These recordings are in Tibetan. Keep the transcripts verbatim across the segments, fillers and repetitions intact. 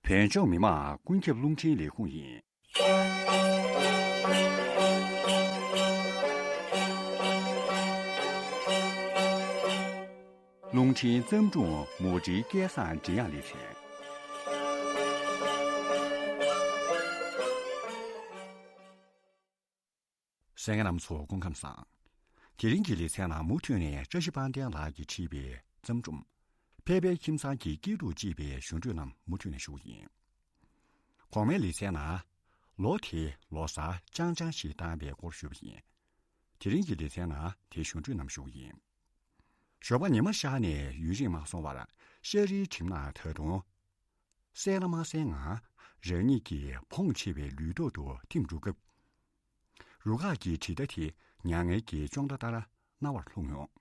བོད་ལྗོངས་མི་དམངས་ཀུན་ཁྱབ་རླུང་འཕྲིན་ལས་ཁུངས་ཡིན། རླུང་འཕྲིན་བརྩམས་སྒྲུང་མུ་འབྲེལ་སྐལ་བཟང་འབྲི་དབྱངས་ལེ་ཚན། གསན་མཁན་རྣམ་ཚོ་སྐུ་ཁམས་བཟང་། དེ་རིང་གི་ལེ་ཚན་ནང་མུ་མཐུད་ནས་བཀྲ་ཤིས་དཔལ་ལྡན་ལགས་ཀྱིས་བྲིས་པའི་བརྩམས་སྒྲུང་། ཕལ་པའི་ཁྱིམ་ཚང་གི་སྐྱིད་སྡུག་ཅེས་པའི་ཞུ་འཕྲོས་རྣམས་མུ་མཐུད་ནས་ཞུ་གི་ཡིན། གོང་མའི་ལེ་ཚན་ནང་། ལོ་དེའི་ལོ་གསར་ཅང་ཅང་ཞིག་བཏང་བའི་སྐོར་ཞུས་པ་ཡིན། དེ་རིང་གི་ལེ་ཚན་ནང་དེའི་ཞུ་འཕྲོས་རྣམས་ཞུ་གི་ཡིན། ཞོགས་པ་ཉི་མ་ཤར་ནས་ཡུན་རིང་མ་སོང་བར་ཤར་རིའི་གྲིབ་ནག་ད་དུང་། གསལ་ལ་མ་གསལ་ངང་རང་ཉིད་ཀྱི་བོངས་ཆེ་བའི་ལུས་ཐོག་ཏུ་ཐིམ་འགྲོ་སྐབས། རུ་ཁག་གི་དྲིལ་བརྡ་དེ་མྱ་ངན་གྱི་ཅོང་བརྡ་ལྟར་རྣ་བར་ལྷུང་ཡོང་།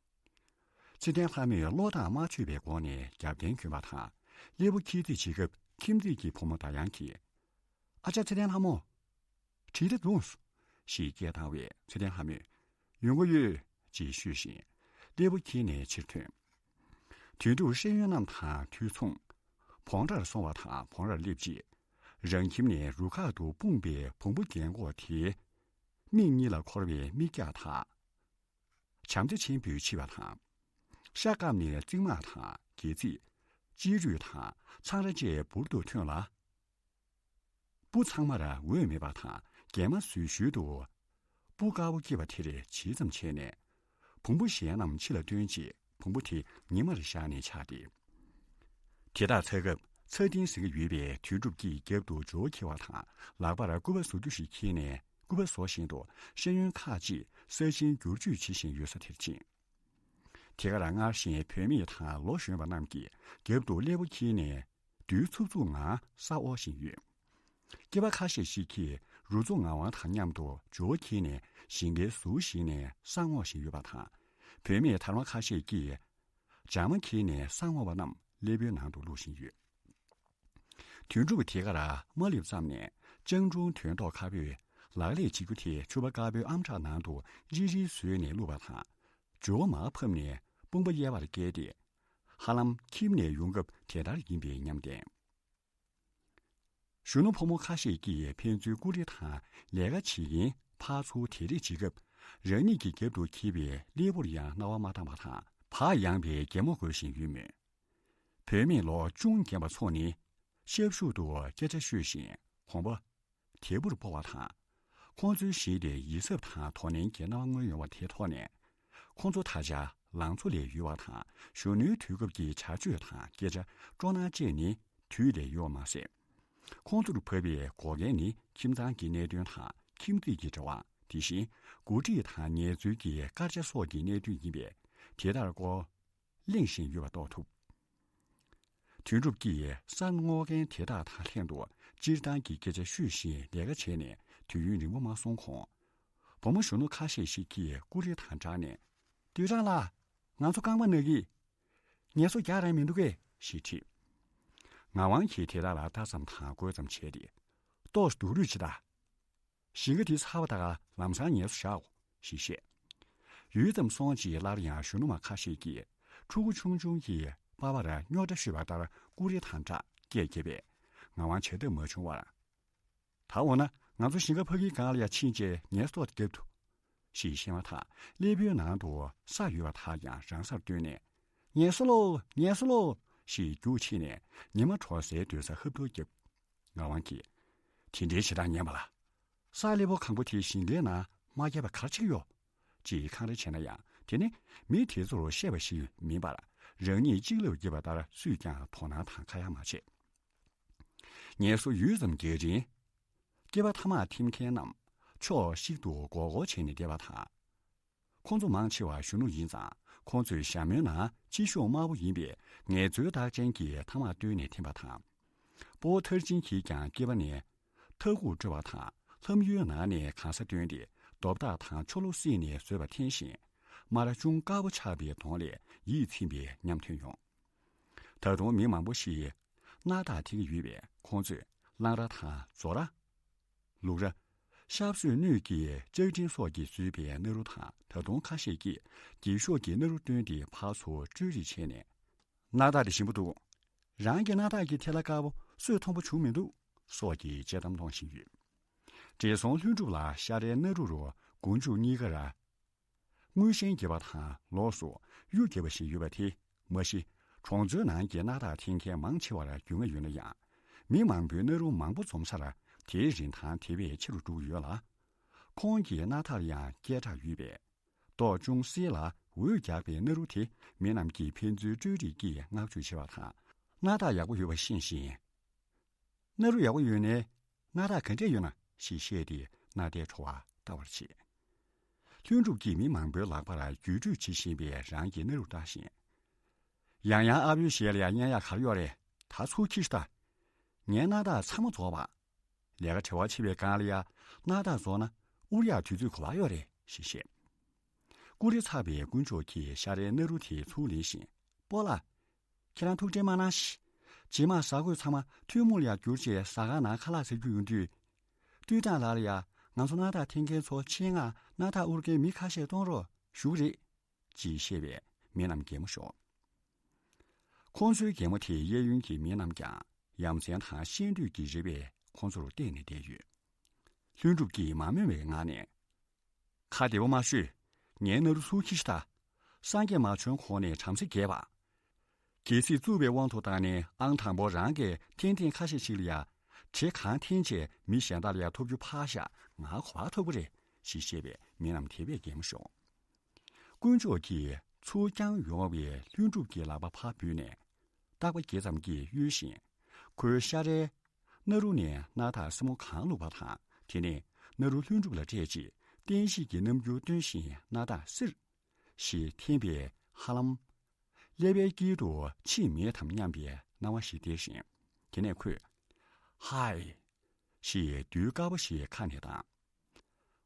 ཚེ་བརྟན་ལྷ་མོས་བློ་ཐག་མ་ཆོད་པའི་སྒོ་ནས་རྒྱབ་རྟེན་གྱོན་པ་དང་། སླེ་པོ་ཁྱིས་རྩིས་བྱེད་སྐབས་ཁྱིམ་མཚེས་ཀྱི་བུ་མོ་ཟླ་དབྱངས་ཀྱིས། ཨ་ཅག་ཚེ་བརྟན་ལྷ་མོ། དྲིལ་བརྡ་བརྡུངས་སོ། ཞེས་སྐད་བཏང་བས་ཚེ་བརྟན་ལྷ་མོས། ཡོང་གི་ཡོད། ཅེས་ཤོད་བཞིན་སླེ་པོ་ཁྱི་ནས་ཕྱིར་ཐོན། དོན་གྲུབ་ཤེས་ཡོན་རྣམས་དང་དུས་མཚུངས། བོང་བྲར་སོང་བ་དང་བོང་བྲར་སླེབས་རྗེས། རང་ཁྱིམ་ནས་རུ་ཁག་ཏུ་སྤུངས་པའི་བོང་བུ་རྒན་གོག་དེའི་མིག་གཉིས་ལ་འཁོར་བའི་མིག་རྒྱགས་དག་བྱམས་བརྩེ་ཆེན་པོས་ཕྱིས་པ་དང་། ཤ་བཀབ་ནས་གཙིགས་དམག་དང་སྒལ་ཚིགས། སྤྱི་རུས་དང་ཚང་ར་བཅས་འབུར་དུ་ཐོན་ལ། སྤུ་ཚང་མར་འོད་མེད་པ་དང་གད་མ་བཟོས་ཤུལ་དུ། སྤུ་དཀར་པོ་སྐྱེས་པ་དེར་ཇི་ཙམ་བྱས་ནས། བོང་བུ་གཞན་རྣམས་ཕྱི་ལ་བཏོན་རྗེས་བོང་བུ་དེ་ཉི་མར་བཞག་ནས་ཆགས་ཏེ། དེ་དག་འཚོལ་སྐབས་ཚ་ཏིང་ཟེར་གྱི་ཡོད་པའི་དོན་གྲུབ་ཀྱིས་རྒྱབ་ཏུ་ཇོ་བོ་འཁྱེར་བ་དང་ལག་པར་སྐུད་པ་བཟོ་རྒྱུ་ཞིག་འཁྱེར་ནས་སྐུད་པ་བཟོ་བཞིན་དུ་ཤེས་ཡོན་ཁག་ཅིག་གསར་བཞེངས་བསྒྱུར་བཅོས་བྱེད་བཞིན་ཡོད་ས་དེར་ཕྱིན། དེ་གར་སྔར་བཞིན་བུད་མེད་དང་ལོ་གཞོན་པ་རྣམས་ཀྱིས་རྒྱབ་ཏུ་སླེ་པོ་འཁྱེར་ནས་རྡུལ་འཚུབ་འཚུབ་ངང་ས་དབོར་བཞིན་ཡོད། སྐྱེས་པ་ཁ་ཤས་ཤིག་གིས་རུ་གཙོ་ངག་དབང་དང་མཉམ་དུ་ཇོ་བོ་འཁྱེར་ནས་ཞིང་ཁའི་ཟུར་ཞིག་ནས་ས་སྔོག་བཞིན་ཡོད་པ་དང་། བུད་མེད་དར་མ་ཁ་ཤས་ཀྱིས་སྦྱར་མ་འཁྱེར་ནས་ས་སྔོག་པ་རྣམས་སླེ་པོའི་ནང་དུ་བླུགས་བཞིན་ཡོད། དོན་གྲུབ་དེ་གར་མ་སླེབས་ཙམ་ནས་སྤྱང་གྲུང་དོན་ཐོག་ཁ་པོས་ལག་ལས་བྱེད་རྒྱུ་དེ་ཕྱུ་པ་དཀར་པོའི་ཨམ་ཕྲག་ནང་དུ་རིལ་རིལ་བཟོས་ནས་བླུགས་པ་དང་། ཇོ་བོ་མར་ཕབ་ནས་དཔུང་པ་གཡས་པར་བཀལ་ཏེ། ཧ་ལམ་ཁྱིམ་ནས་ཡོང་སྐབས་དེ་ལྟར་ཡིན་པའི་ཉམས་ལྡན། གཞོན་ནུ་ཕོ་མོ་ཁ་ཤས་ཀྱིས་ཕན་ཚུན་ཀུ་རེ་དང་ལས་ཀ་བྱེད་ཀྱིན་ཕར་ཚུར་དེ་རེས་བྱེད་སྐབས། རང་ཉིད་ཀྱི་རྒྱབ་ཏུ་འཁྱེར་བའི་སླེ་པོར་ཡང་རྣ་བ་མ་གཏང་བ་དང་བག་ཡངས་པའི་གད་མོ་དགོད་བཞིན་ཡོད་མོད། བུད་མེད་ལོ་ཅུང་རྒན་པ་ཚོ་ནི་ཤབ་ཤུབ་ཏུ་སྐད་ཆ་ཤོད་བཞིན་གོམ་པ་དལ་བུར་སྤོ་བ་དང་། ཁོང་ཚོའི་གཞི་དེ་ཡིད་གཟབ་དང་དོ་ནན་གྱི་སྣང་བ་མངོན་ཡོང་བ་དེའི་ཐོག་ནས། ཁོང་ཚོ་ད་ཆ་ལང་ཚོ་ལས་ཡོལ་བ་དང་གཞོན་ནུའི་དུས་སྐབས་ཀྱི་བྱ་སྤྱོད་དང་སྐད་ཆ་སྤྲོ་སྣང་བཅས་ནི་དུས་ལས་ཡོལ་བ་མ་ཟད། ཁོང་ཚོར་བབས་པའི་འགོག་རྐྱེན་ནི་ཁྱིམ་ཚང་གི་གནད་དོན་དང་ཁྱིམ་མཚེས་ཀྱི་འབྲེལ་བ། དེ་བཞིན་འགོ་ཁྲིད་དང་ངལ་རྩོལ་གྱི་སྐར་ཆ་སོགས་ཀྱི་གནད་དོན་ཡིན་པས། དེ་ལྟར་སྐོར་གླེང་བཞིན་ཡོད་པ་རྟོགས་ཐུབ། དོན་གྲུབ་ཀྱིས་ས་སྔོག་མཁན་དེ་དག་དང་ལྷན་དུ་སྤྱིར་བཏང་གི་སྐད་ཆ་ཤོད་བཞིན་ལས་ཀ་བྱས་ནས་དུས་ཡུན་རིང་པོ་མ་སོང་གོང་། བུ་མོ་གཞོན་ནུ་ཁ་ཤས་ཤིག་གིས་ཀུ་རེ་དང་སྦྲགས་ནས། ལྡེའུ་བཀྲ་ལགས། ང་ཚོ་རྐང་པ་ན་གི། ངལ་གསོ་རྒྱག་རན་མི་འདུག་གས། ཞེས་དྲིས། ངག་དབང་གིས་དེ་དག་ལ་ལྟ་ཙམ་དང་དགོད་ཙམ་བྱས་ཏེ། ཏོག་ཙམ་སྡུག་རུས་བྱེད་དང་། ཞིང་ཁ་དེ་ཚར་བ་དག་ལམ་སང་ངལ་གསོ་བཞག་ཞེས་བཤད། ཡུད་ཙམ་སོང་རྗེས་སླར་ཡང་གཞོན་ནུ་མ་ཁ་ཤས་ཀྱིས་ཕྲུ་གུ་ཆུང་ཆུང་གི་པ་ཕར་རྙོག་དྲ་ཤོད་པ་ལྟར་ཀུ་རེ་དང་སྦྲགས་སྐད་བརྒྱབ་པས། ངག་དབང་བྱ་ཐབས་མ་བྱུང་བར། ད་འོ་ན་ང་ཚོ་ཞིང་ཁ་ཕ་གིའི་སྒང་ལ་ཡར་ཕྱིན་རྗེས་ངལ་གསོ་རྒྱབ་ཐུབ། ཞེས་བཤད་མ་ཐག་སླེ་པོའི་ནང་དུ་ས་ཡོད་པ་དག་ཀྱང་རང་སར་བཏོན་ནས། ངལ་གསོ་ལོ། ངལ་གསོ་ལོ། ཞེས་རྒྱུགས་ཕྱིན་ནས་ཉི་མ་དྲོ་སའི་སྡོད་སར་ཧབ་ཐོབ་བརྒྱབ། ངག་དབང་གིས། དེ་འདྲའི་བྱེད་སྟངས་ངན་པ་ལ། ས་སླེ་པོ་གང་པོ་དེ་ཞིང་ཁའི་ནང་མ་བསྐྱལ་བ་ག་རེ་བྱེད་ཀྱི་ཡོད། ཅེས་འཁང་ར་བྱས་ན་ཡང་དེ་ནི་མི་དེ་ཚོར་བཤད་པ་ཞིག་མིན་པར་རང་ཉིད་གཅིག་ལབ་བརྒྱབ་པ་ལྟར་སུས་ཀྱང་དོ་སྣང་དང་ཁ་ཡ་མ་བྱས། ངལ་གསོ་ཡུད་ཙམ་རྒྱག་རིང་། སྐྱེས་པ་ཐ་མག་འཐེན་མཁན་རྣམས་ཕྱོགས་གཅིག་ཏུ་སྒོར་སྒོར་བྱས་ནས་བསྡད་པ་དང་། ཁོང་ཚོ་མང་ཆེ་བ་གཞོན་ནུ་ཡིན་ཙང་ཁོང་ཚོས་ཞྭ་མོའི་ནང་ཕྱི་ཤོག་དམར་པོ་ཡིན་པས་ངལ་རྩོལ་རྟགས་ཅན་གྱི་ཐ་མག་བཏོན་ནས་འཐེན་པ་དང་། སྤོ་བོ་མཐར་ཕྱིན་གྱིས་ཀྱང་སྐྱེས་པ་ནས་ཐ་གུར་དཀྲོལ་བ་དང་ལྷམ་ཡུལ་ནང་ནས་གང་ས་བཏོན་ཏེ་རྡོབ་ཐག་དང་ཆོ་ལོ་བསྲེས་ནས་བཟོས་པ་འཐེན་བཞིན། སྨ་ར་ཅུང་དཀར་པོ་ཆགས་པའི་གདོང་ལས་ཡིད་ཚིམ་པའི་ཉམས་ཐོན་ཡོང་། ད་དུང་མི་མང་པོ་ཞིག་སྣག་ཐག་འཐེན་གྱི་ཡོད་པས་ཁོང་ཚོས་གླང་རྭ་དང་མཛོ་རྭ། ལུག་རྭ། ཤབ་གསོད་སྣོད་ཀྱི་ལྕགས་ཀྲིན་སོགས་ཀྱིས་བཟོས་པའི་སྣ་རུ་དང་ད་དུང་ཁ་ཤས་ཀྱིས་རྒྱན་ཤོག་གི་སྣ་རུ་བཏོན་ཏེ་ཕར་ཚུར་དཀྲོལ་རེས་བྱས་ནས། སྣག་ཐག་དེ་ཞིམ་པོ་འདུག་རང་གི་སྣག་ཐག་གི་ཐལ་བ་དཀར་པོ་ གསོས་མཐོན་པོ་བྱུང་མི་འདུག་སོགས་ཀྱི་དཔྱད་གཏམ་གཏོང་བཞིན་ཡོད། བགྲེས་སོང་ལྷུན་གྲུབ་ལ་ཤ་རའི་སྣ་རུ་རུ་མགོ་མཇུག་གཉིས་ཀར་དངུལ་ཞེན་རྒྱས་པ་དང་ལོགས་སུ་གཡུ་རྒྱས་པ་ཞིག་ཡོད་པ་དེ་མ་གཞི་གྲོང་ཚོའི་ནང་གི་སྣ་ཐག་འཐེན་མཁན་མང་ཆེ་བར་རྒྱུས་མངའ་ཡོད་ན་ཡང་། མི་མང་པོའི་སྣ་རུ་མང་པོ་འཛོམས་སར་དེའི་རིན་ཐང་དེ་བས་ཆེ་རུ་འགྲོ་གི་ཡོད་ལ། ཁོང་གི་སྣ་ཐག་ཡང་སྐད་གྲགས་ཡོད་པས། མདོག་ཅུང་སེར་ལ་འོད་རྒྱག་པའི་སྣ་རུ་དེ་མི་རྣམས་ཀྱིས་ཕན་ཚུན་སྤྲོད་རེས་ཀྱིས་བསྔགས་བརྗོད་བྱེད་པ་དང་། སྣ་ཐག་ཡག་པོ་ཡོད་པ་ཤེས་བཞིན། སྣ་རུ་ཡག་པོ་ཡོད་ནའི་སྣ་ཐག་ག་འདྲས་ཡོད་ན་ཞེས་བཤད་དེ་སྣ་ཐག་བྲོ་བ་ལྟ་བར་བྱེད། ལྷུན་གྲུབ་ཀྱིས་མི་མང་པོའི་ལག་པར་བརྒྱུད་སྤྲོད་བྱེད་བཞིན་པའི་རང་གི་སྣ་རུ་ལྟ་བཞིན། ཡང་ཡང་ཨ་བོའི་ཞལ་ལ་ཡང་བརྙན་ཡག་ག་རེ་ཡོད་རེད། ད་ཚུར་ཁྱེར་ཤོག་ད། ངའི་སྣ་ཐག་ཚང་མ་རྫོགས་པ། ལས་ཀ་བྲེལ་བ་ཆེ་བའི་སྒང་ལ་ཡ་སྣ་ཐག་རྫོགས་ན་དབུར་ཡག་དུས་ཚོད་ག་པར་ཡོད་རེད་ཞེས་བཤད། ཀུ་རེ་ཚ་བའི་དཀོན་མཆོག་གིས་ཤ་རའི་སྣ་རུ་དེ་ཚུར་ལེན་བཞིན། སྤོ་ལགས། ཁྱེད་རང་ཐུགས་ཁྲལ་མ་གནང་ཞིག་རྗེས་མ་ཟ་གོས་ཚང་མ་ཐུན་མོང་ལ་ཡ་བསྒྱུར་བྱས་ཟ་ཁང་ནང་ཁ་ལག་ཟ་རྒྱུ་ཡོང་དུས། ཏུའུ་ཀྲང་ལགས་ལ་ཡ་ང་ཚོ་སྣ་ཐག་འཐེན་མཁན་ཚོ་ཆེད་མངགས་སྣ་ཐག་དབུར་མཁན་མི་ཁ་ཤས་གཏོང་རོགས་ཞུ་གི་རེད། ཅེས་བཤད་པས་མི་རྣམས་གད་མོ་ཤོར། ཁོང་ཚོའི་གད་མོ་དེས་གཡས་གཡོན་གྱི་མི་རྣམས་ཀྱང་ཡ་མཚན་དང་ཤེས་འདོད་ཀྱི་རེ་བས་ཁོང་ཚོར་བལྟས་ནས་བསྡད་ཡོད། ལྷུན་གྲུབ་ཀྱིས་མ་སྨོན་པའི་ངང་ནས། ཁ་བདེ་པོ་མ་ཤོད། ངའི་སྣ་རུ་ཚུར་ཁྱེར་ཤོག་ད། སངས་རྒྱས་མ་བྱོན་གོང་ནས་བྲམ་ཟེ་རྒྱས་པ། གལ་སྲིད་རྩུབ་པའི་དབང་དུ་བཏང་ནས་ཨང་དང་པོ་རང་གིས་འཐེན་ཐེངས་ཁ་ཤས་ཤིག་ལ་ཡ། བྲེ་གང་འཐེན་བྱས་མི་གཞན་དག་ལ་ཡ་ཐོབ་རྒྱུ་ཕར་བཞག་ང་ག་པར་ཐོབ་ཀྱི་རེད་ཞེས་བཤད་པས་མི་རྣམས་དེ་བས་གད་མོ་ཤོར། དཀོན་མཆོག་གིས་ཚུར་བརྐྱངས་ཡོང་བའི་ལྷུན་གྲུབ་ཀྱི་ལག་པ་ཕར་བུད་ནས། རྟག་པ་བརྒྱད་ཙམ་གྱིས་གཡོལ་ཞིང་། ཁོའི་ཤ་རའི་སྣ་རུ་ནས་སྣ་ཐག་སེར་མོ་གང་བླུགས་པ་དང་། དེ་ནས་སྣ་རུ་ལྷུན་གྲུབ་ལ་སྤྲད་རྗེས་བསྟན་བཤིག་གི་རྣམ་འགྱུར་སྟོན་བཞིན་སྣ་ཐག་སིར། ཞེས་འཐེན་པས་ཧ་ལམ། ཀླད་པའི་དཀྱིལ་དུ་ཕྱིན་མེད་དམ་སྙམ་པའི་སྣང་བ་ཞིག་སྟེར་ཞིང་། དེ་ནས་ཁོས། ཧའི། ཞེས་རྡུལ་དཀར་པོ་ཞིག་ཁ་ནས་བཏང་།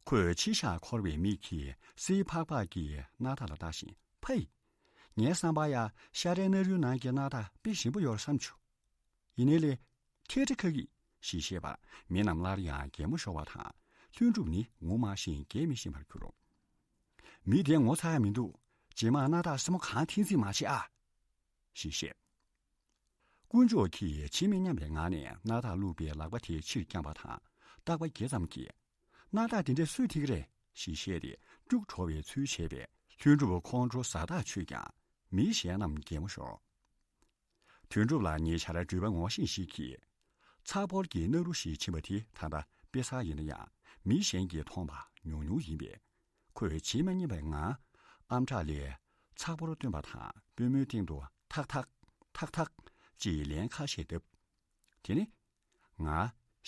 ཁོས་ཕྱི་ཤག་འཁོར་བའི་མིག་གིས་སིལ་ཕག་ཕག་གི་སྣ་ཐག་ལ་ལྟ་ཞིང་ཕའི། ངའི་བསམ་པར་ཡ་ཤ་རའི་སྣ་རུའི་ནང་གི་སྣ་ཐག་དཔེ་ཞིམ་པོ་ཡོད་བསམ་བྱུང་། ཡིན་ནའི་ལས། ཁྱེད་ཁྲི་ཁ་གི། ཞེས་བཤད་པར་མི་རྣམས་སླར་ཡང་གད་མོ་ཤོར་བ་དང་། ལྷུན་གྲུབ་ནི་ངོ་མ་ཤེས་སྐད་མི་ཤེས་པར་གྱུར། མི་དེ་ངོ་ཚ་ཡ་མི་འདུག་རྗེས་མ་སྣ་ཐག་སེར་མོ་གང་འཐེན་རྩིས་མ་བྱེད་ཨ། ཞེས་བཤད། དཀོན་མཆོག་གིས་ཇི་མི་སྙམ་པའི་ངང་ནས་སྣ་ཐག་བླུགས་པའི་ལག་པ་དེ་ཕྱིར་བརྐྱངས་པ་དང་། རྟག་པ་བརྒྱད་ཙམ་གྱིས། སྣ་ཐག་དེ་འདྲས་སུས་འཐེན་གྱི་རེད། ཞེས་བཤད་དེ་སྐྱུག་བྲོ་བའི་ཚུལ་བྱས་པས་ལྷུན་གྲུབ་ཁོང་ཁྲོ་ཟ་ཐག་ཆོད་ཀྱང་། མི་གཞན་རྣམས་གད་མོ་ཤོར། དོན་གྲུབ་ལ་ཉེ་ཆར་འགྲུལ་པ་ངོ་ཤེས་ཤིག་གིས། ཚགས་པོར་གྱི་སྣ་རུ་ཞིག་ཕྱིན་པ་དེ་ད་ལྟ་དཔེ་གསར་ཡིན་ན་ཡང་མི་གཞན་གྱིས་མཐོང་བ་ཉུང་ཉུང་ཡིན་པས། ཁོས་ཇི་མ་སྙམ་པའི་ངང་ཨམ་ཕྲག་ལས་ཚགས་པོར་བཏོན་པ་དང་པུས་མོའི་སྟེང་དུ་ཐག་ཐག་ཐག་ཐག་ཅེས་ལན་ཁ་ཤས་བརྡབས། དེ་ནས། ང་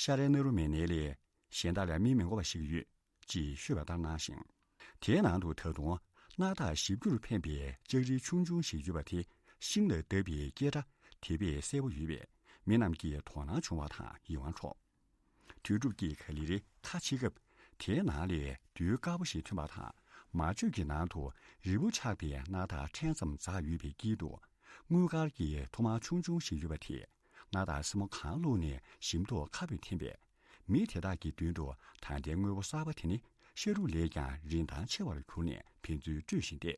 ཤ་རའི་སྣ་རུ་མེད་ནའི་ལས་གཞན་དག་ལ་མི་མི་མགོ་བ་ཞིག་ཡོད། ཅེས་ཤོད་པ་ལྟར་སྣང་ཞིང་། དེའི་ནང་དུ་ད་དུང་སྣ་ཐག་ཞིབ་རྒྱུར་འཕེན་པའི་ལྕགས་རིལ་ཆུང་ཆུང་ཞིག་ཡོད་པ་དེ་ཤིང་ལ་བརྡབས་པའི་སྐད་སྒྲ་དེ་བས་གསལ་པོ་ཡོད་པས་མི་རྣམས་ཀྱིས་དོ་སྣང་བྱུང་བ་དང་ཡིད་དབང་འཕྲོག་དོན་གྲུབ་ཀྱིས་ག་ལེ་རེ་ཁ་ཕྱེ་སྐབས་དེའི་ནང་ལས་རྡུལ་དཀར་པོ་ཞིག་ཐོན་པ་དང་མ་བཅོས་ཀྱི་ནང་དུ་རིལ་བུ་ཆགས་པའི་སྣ་ཐག་ཕྲན་ཙམ་འཛག་ཡོད་པའི་དཀྱིལ་དུ་དངུལ་དཀར་གྱི་ཐུར་མ་ཆུང་ཆུང་ཞིག་ཡོད་པ་དེས་སྣ་ཐག་སེར་མོ་གང་བླུགས་ནས་ཞིམ་མདོག་ཁ་སྦུབ་འཐེན་པས། མི་དེ་དག་གི་མདུན་དུ་ད་ལྟའི་དངོས་པོ་གསར་པ་དེ་ནི་ཤ་རུས་ལས་ཀྱང་རིན་ཐང་ཆེ་བར་གྱུར་ནས་ཕན་ཚུན་སྤྲོད་བཞིན་བསྡད།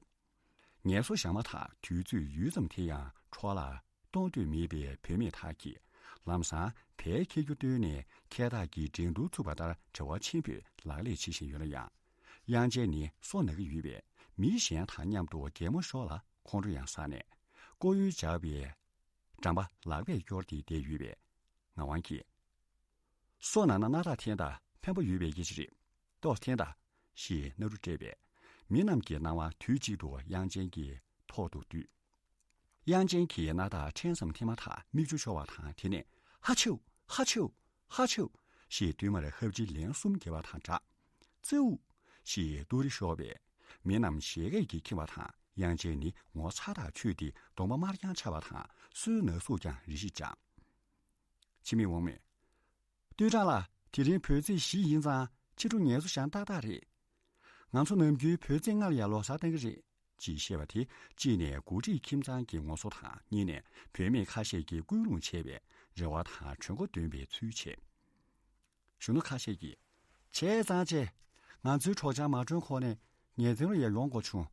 ངལ་གསོ་བཞག་མ་ཐག་དུས་ཚོད་ཡུད་ཙམ་དེ་ཡང་འཕྲོ་བརླག་གཏོང་འདོད་མེད་པའི་བུད་མེད་དག་གིས་ལམ་སང་བལ་འཁྱེར་རྒྱུ་བཏོན་ནས་འཁྱེར་ཐག་གི་འགྲན་བསྡུར་ཚུགས་པ་ལྟར་བྲེལ་བ་ཆེན་པོས་ལག་ལེན་བྱེད་བཞིན་ཡོད་ན་ཡང་། དབྱངས་ཅན་ནི་སོ་ན་གི་ཡོད་པས་མི་གཞན་དང་མཉམ་དུ་གད་མོ་ཤོར་ལ་ཁོང་ཁྲོ་ཡང་ཟ་ནས་ཀོ་ཡུལ་འཇགས་པའི་འགྲམ་པ་ལག་པས་སྐྱོར་ཏེ་བསྡད་ཡོད་པས་ངག་དབང་གིས། སོ་ན་ན་སྣ་ཐག་འཐེན་དང་ཕན་པོ་ཡོད་པའི་སྐད་ཆ་རེད། ཏོག་འཐེན་དང་། ཞེས་སྣ་རུ་སྤྲད་པས། མི་རྣམས་ཀྱི་སྣང་བ་དུས་གཅིག་ཏུ་དབྱངས་ཅན་གྱི་ཐོག་ཏུ་བསྡུས། དབྱངས་ཅན་གྱིས་སྣ་ཐག་ཕྲན་ཙམ་འཐེན་མ་ཐག་མིག་ཆུ་ཤོར་བ་དང་དེ་ནས་ཧ་ཆེའུ་ཧ་ཆེའུ་ཧ་ཆེའུ་ཞེས་བསྟུད་མར་ཧབ་ཆི་ལན་གསུམ་བརྒྱབ་པ་དང་སྦྲགས། ཙེའུ། ཞེས་ཏུ་རི་ཤོར་བས། མི་རྣམས་བཞད་གད་ཀྱིས་ཁེངས་པ་དང་དབྱངས་ཅན་ནི་ངོ་ཚ་ཐག་ཆོད་དེ་གདོང་པ་དམར་རྐྱང་ཆགས་པ་དང་སོའི་ན་ཟུག་ཀྱང་རེ་ཞིག་འཇགས། འཆི་མེད་དབང་མོས། ཏུའུ་ཀྲང་ལགས། དེ་རིང་བོད་ཚེས་བཞི་ཡིན་ཙང་ཕྱི་དྲོ་ངལ་གསོ་བཞག་ཏག་ཏག་རེད། ང་ཚོ་ནམ་རྒྱུན་བོད་ཚེས་ལྔ་ལ་ཡང་ལོ་གསར་བཏང་གི་རེད། ཅེས་བཤད་པ་དེ་གཅིག་ནས་འགོ་ཁྲིད་ཁྱིམ་ཚང་གི་ངོ་སོ་དང་གཉིས་ནས་བུད་མེད་ཁ་ཤས་ཀྱིས་སྐུལ་སློང་བྱས་པས་རེ་བ་དང་གྲོས་འགོ་འདོན་པའི་ཚུལ་བྱས། གཞོན་ནུ་ཁ་ཤས་ཀྱིས། བྱས་ཙང་བྱས། ང་ཚོའི་གྲོགས་བྱང་མ་གྲོན་ཁོག་ནས་ངལ་རྩོལ་ལ་ཡང་ཡོང་དགོས་བྱུང་།